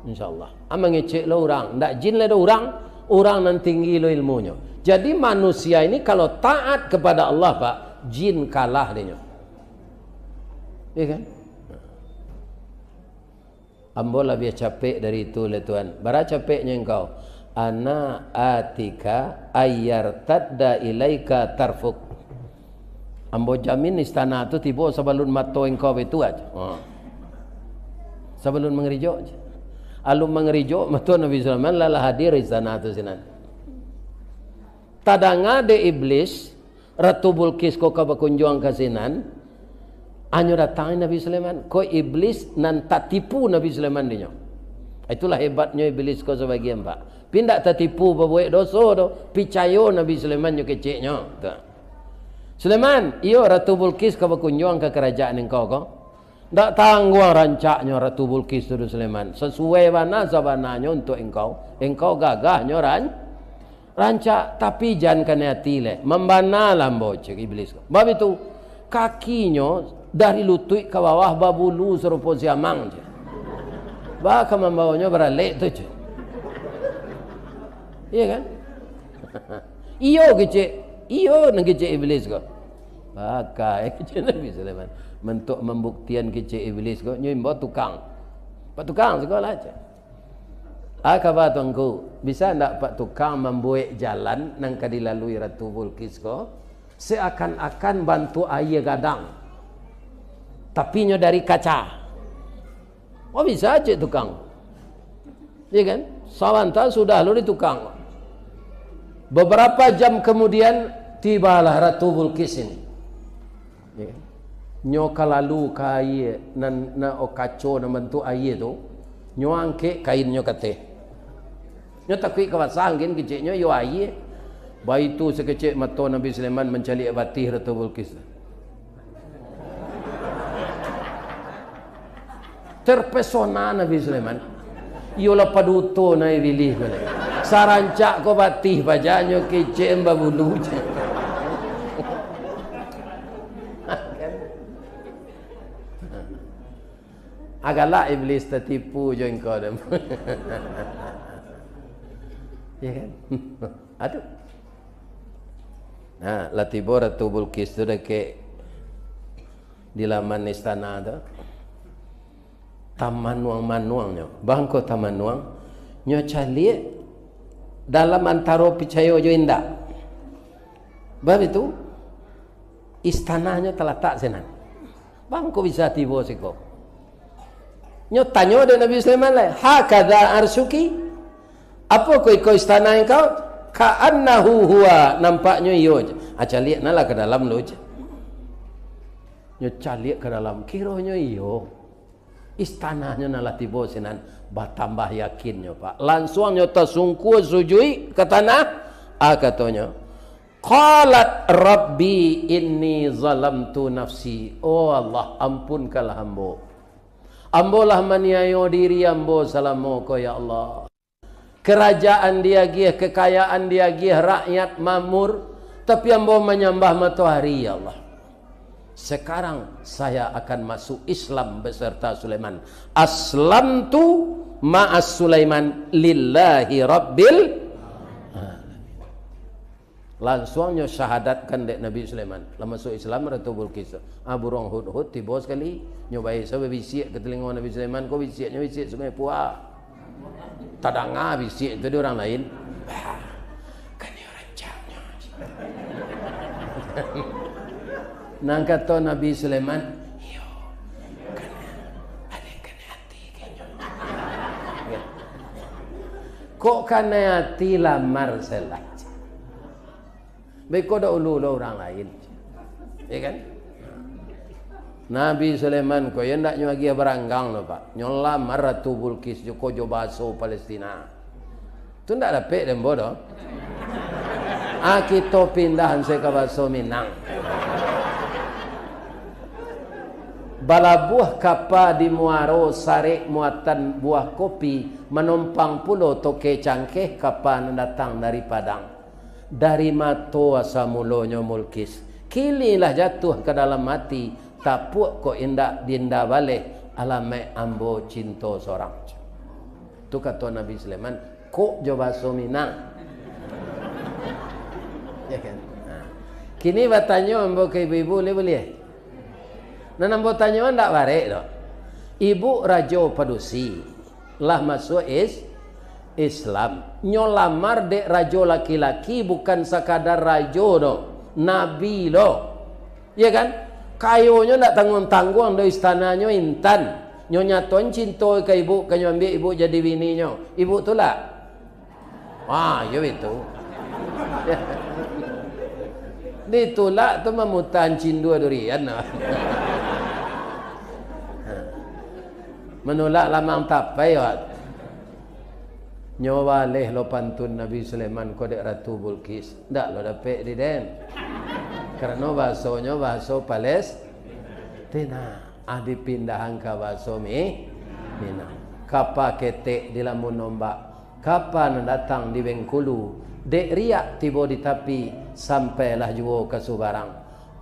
insya Allah. Ah, mangecek lo urang. Ndak jin lai doh urang. Urang nan tinggi lo ilmunyo. Jadi, manusia ini kalau taat kepada Allah, Pak, jin kalah dinyo. Iya kan? Ambo labiah capek dari itu lai, Tuan. Bara capeknyo engkau? Ana atika ayyartadda ilaika tarfuk. Ambo jamin istana tu tibo sabalun mato engkau baitu aja. Ha. Sabalun mangarijok aja. Alun mangarijok, mato Nabi Sulaiman lah, lah hadir istana tu sinan. Tadanga dek Iblis, Ratu Bulkis ko ka bakunjuang ka sinan, anyo datang Nabi Sulaiman. Ko Iblis nan tatipu Nabi Sulaiman dinyo. Itulah hebatnyo Iblis ko sabagian, Pak. Pi ndak tatipu babuek doso doh, picayo Nabi Sulaiman nyo keceknyo. Tu. "Sulaiman, iyo, Ratu Bulkis ka bakunjuang ka karajaan engkau ko." "Ndak tangguang rancaknyo Ratu Bulkis tu, Sulaiman. Sasuai bana sabananyo untuak engkau. Engkau gagahnyo ran-, rancak, tapi jan kanai ati lai. Mambana lah ambo," cek Iblis ko. Bab itu, kakinyo dari lutuik ka bawah babulu sarupo siamang, cek. Baa ka mambawonyo baralek tu, cek. Iya kan? Iyo kecek, iyo nan kecek Iblis ko. Pakai kecek Nabi Sulaiman. Mantuak mambuktian kecek Iblis ko, nyo imbau tukang. "Pak Tukang, siko lah," cek. "A kaba, Tuanku, bisa ndak Pak Tukang mambuek jalan nan ka dilalui Ratu Bulkis ko, seakan-akan bantuak aia gadang, tapi nyo dari kaca?" "Oh, bisa," cek tukang. Iya kan? Sabanta sudah lo di tukang. Beberapa jam kemudian, tibalah Ratu Bulkis ini. Iya kan? Nyo ka lalu ka aia nan, nan, oh, kaco nan bantuak aia tu, nyo angkek kainnyo ka ateh. Nyo takuik ka basah angin keceknyo, iyo aia. Baitu sakecek mato Nabi Sulaiman mancaliak batih Ratu Bulqis. Terpesona Nabi Sulaiman. Iyolah paduto na ibilih ko lai. Sarancak ko batih paja nyo kecek babulu je. Agalak iblis tatipu jo engkau tu. Ya kan? Aduh. Nah, lah tibo Ratu Bulqis tu dakek di laman istana tu. Tamanuang-manuangnyo. Bangko tamanuang, nyo caliak dalam antaro picayo jo indak. Bab itu, istananyo talatak sinan. Bangko bisa tibo siko. Nyo tanyo dek Nabi Sulaiman lai, "Hakadha arsyuki?" Apo ko iko istana engkau? "Ka'annahu huwa," nampaknyo iyo je. Ah, caliak nah lah ka dalam lo je. Nyo caliak ka dalam, kironyo iyo. Istananyo nah lah tibo sinan, batambah yakinnyo, Pak. Lansuang nyo tasungkua sujuik ka tanah, ah, katonyo, "Qalat Rabbi inni zalamtu nafsi." Oh Allah, ampunkanlah ambo. Ambo lah maniayo diri ambo salamo ko, ya Allah. Kerajaan diagiah, kekayaan diagiah, rakyat makmur, tapi ambo manyambah matoari, ya Allah. Sekarang saya akan masuk Islam beserta Sulaiman. Aslamtu ma'as Sulaiman lillahi rabbil alamin. Lansuang nyo syahadatkan dek Nabi Sulaiman. Lah masuak Islam Ratu Bulqis. Ah, buruang hudhud tibo sakali. Nyo bae sa babisiak ka talingo Nabi Sulaiman, ko bisiaknyo bisiak Sungai Pua. Tadanga bisiak tu di urang lain. Ah, kan iyo rancaknyo. Nan kato Nabi Sulaiman, iyo, kan ado kanai ati kanyo. Kok kanai ati lamar salah. Beko dak ulu lo urang lain. Ya kan? Nabi Sulaiman ko, yo ndak nyo agiah baranggang lo, Pak. Nyo lamar Ratu Bulqis jo ko jo bahaso Palestina. Tu ndak dapek dembo doh. Ah, kito pindah ansai ka bahaso Minang. Balabuah kapa di muaro, sarek muatan buah kopi, manompang pulo toke cangkeh, kapa nan datang dari Padang. Dari mato asa mulonyo mulkis, kini lah jatuah ka dalam ati, tapuak kok indak dinda baleh, alamaik ambo cinto sorang. Tu kato Nabi Sulaiman, kok jo bahaso Minang. Ya kan? Nah. Kini batanyo ambo ka ibu-ibu, buliah, buliah? Nan ambo tanyo ndak barek doh. Ibu rajo padusi, lah masuak is-, Islam. Nyo lamar dek rajo laki-laki, bukan sakadar rajo doh, nabi lo. Ya kan? Kayonyo ndak tangguang-tangguang doh, istananyo intan. Nyo nyaton cinto ka ibu, ka nyo ambiak ibu jadi bininyo. Ibu tulak? Ah, yo itu. Ditulak tu mamuta ancin duo durian. Manulak lamang tapai, wak. Nyo baleh lo pantun Nabi Sulaiman ko dek Ratu Bulqis. Ndak lo dapek di den. Karano bahasonyo bahaso Palestina. Ah, dipindahan ka bahaso Mi-, Minang. Kapa ketek dilambun ombak, kapa nan datang di Bengkulu, dek riak tibo di tapi, sampailah juo ka subarang.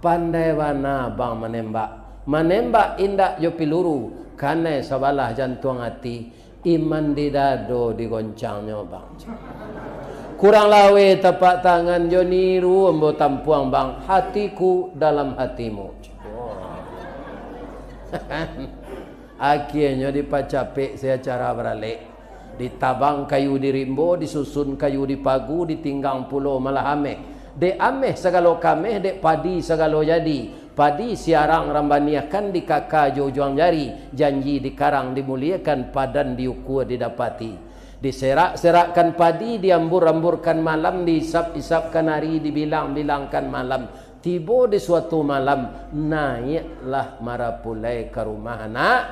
Pandai bana bang manembak, manembak indak jo piluru, kanai sabalah jantuang ati, iman di dado digoncangnyo bang. Kurang laweh tapak tangan jo niru ambo tampuang bang, hatiku dalam hatimu. Akhianyo dipacapek se acara baralek. Ditabang kayu di rimbo, disusun kayu di pagu, ditinggang pulo malah ameh. Dek ameh sagalo kameh, dek padi sagalo jadi. Padi siarang rambaniahkan, dikaka jo ujuang jari. Janji dikarang dimuliakan, padan diukua didapati. Diserak-serakkan padi, diambur-amburkan malam, diisap-isapkan ari, dibilang-bilangkan malam. Tibo di suatu malam, naiaklah marapulai ka rumah anak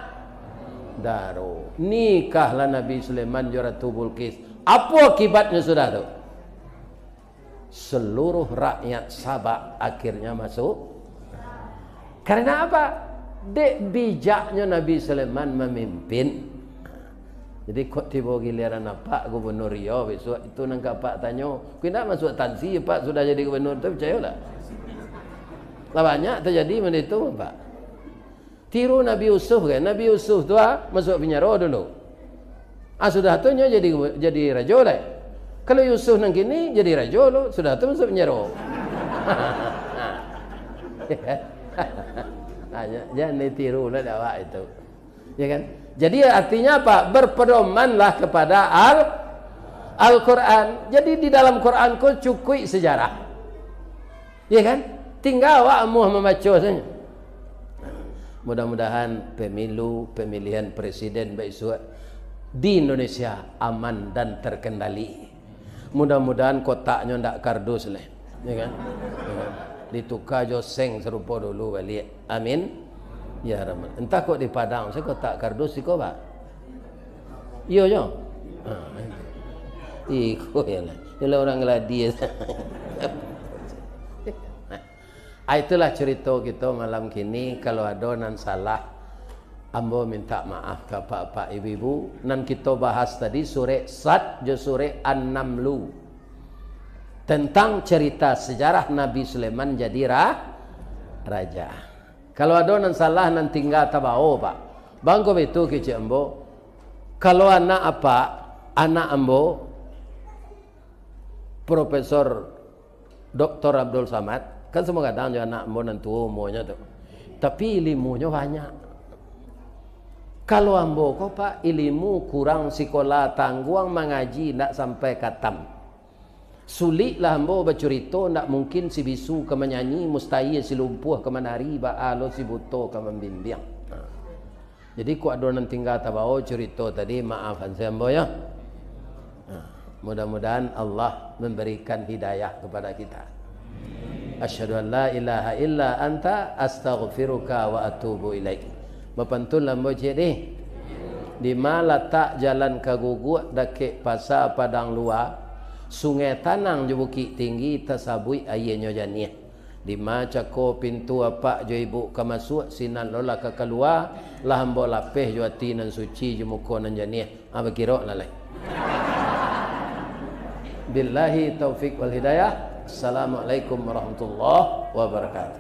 daro. Nikahlah Nabi Sulaiman jo Ratu Bulqis. Apo akibatnyo sudah tu? Seluruh rakyat Sabak akhirnya masuk. Karena apa? Dek bijaknyo Nabi Sulaiman mamimpin. Jadi, kok tibo giliran apak gubernur Riau bisuak, itu nan ka apak tanyo, "Kok indak masuak tansi, Pak, sudah jadi gubernur tu, picayolah." Lah banyak tajadi macam itu, Pak. Tiru Nabi Yusuf kan. Nabi Yusuf tu, ah, masuak pinjaro dulu. Ah, sudah tu nyo jadi, jadi rajo lai. Kalau Yusuf nan kini jadi rajo lo, sudah tu masuak pinjaro. Ah, ja-, jan ditiru lah dek awak itu. Ya kan? Jadi, artinya apa? Berpedomanlah kepada Al-, Al-Quran. Jadi, di dalam Quran ko cukuik sejarah. Ya kan? Tinggal awak amuah mambaco sajo. Mudah-mudahan pemilu, pemilihan presiden baisuak di Indonesia aman dan terkendali. Mudah-mudahan kotaknyo ndak kardus lai. Ya kan? Ya kan? Dituka jo seng sarupo dulu baliak. Amin. Ya Rahman. Entah kok di Padang, sakotak kardus siko, Pak. Iyo, yo. Ha, iko yo lah. Yo lah urang Gladius. Ah, itulah carito kito malam kini. Kalau ado nan salah, ambo mintak maaf ka apak-apak, ibu-ibu. Nan kito bahas tadi, surek Sad jo surek An-Namlu. Tentang carita sejarah Nabi Sulaiman jadi ra-, raja. Kalau ado nan salah, nan tingga tabao, Pak. Bangko baitu kecek ambo. Kalau anak apak, anak ambo, Profesor Doktor Abdul Samad, kan samo gadang jo anak ambo nan tuo umuanyo tu. Tapi ilimunyo banyak. Kalau ambo ko, Pak, ilimu kurang, sikola tangguang, mangaji ndak sampai katam. Suliklah ambo bacurito, ndak mungkin si bisu ka manyanyi, mustahil si lumpuah ka manari, baa lo si buto ka mambimbiang. Ha. Jadi, kok ado nan tingga tabao curito tadi, maafan se ambo, yo. Ha. Mudah-mudahan Allah memberikan hidayah kepada kita. Asyhadu an la ilaha illa anta, astaghfiruka wa atubu ilaik. Bapantun lah ambo ciek dih. Dima latak jalan ka Guguak, dakek Pasa Padang Lua, Sungai Tanang jo Bukik Tinggi, tasabuik aianyo janiah. Dima cako pintu apak jo ibuk ka masuak, sinan lo lah ka kalua, lah ambo lapeh jo ati nan suci, jo muko nan janiah. Ah, bakirok lah lai. Billahi taufik wal hidayah. Assalamualaikum warahmatullahi wabarakatuh.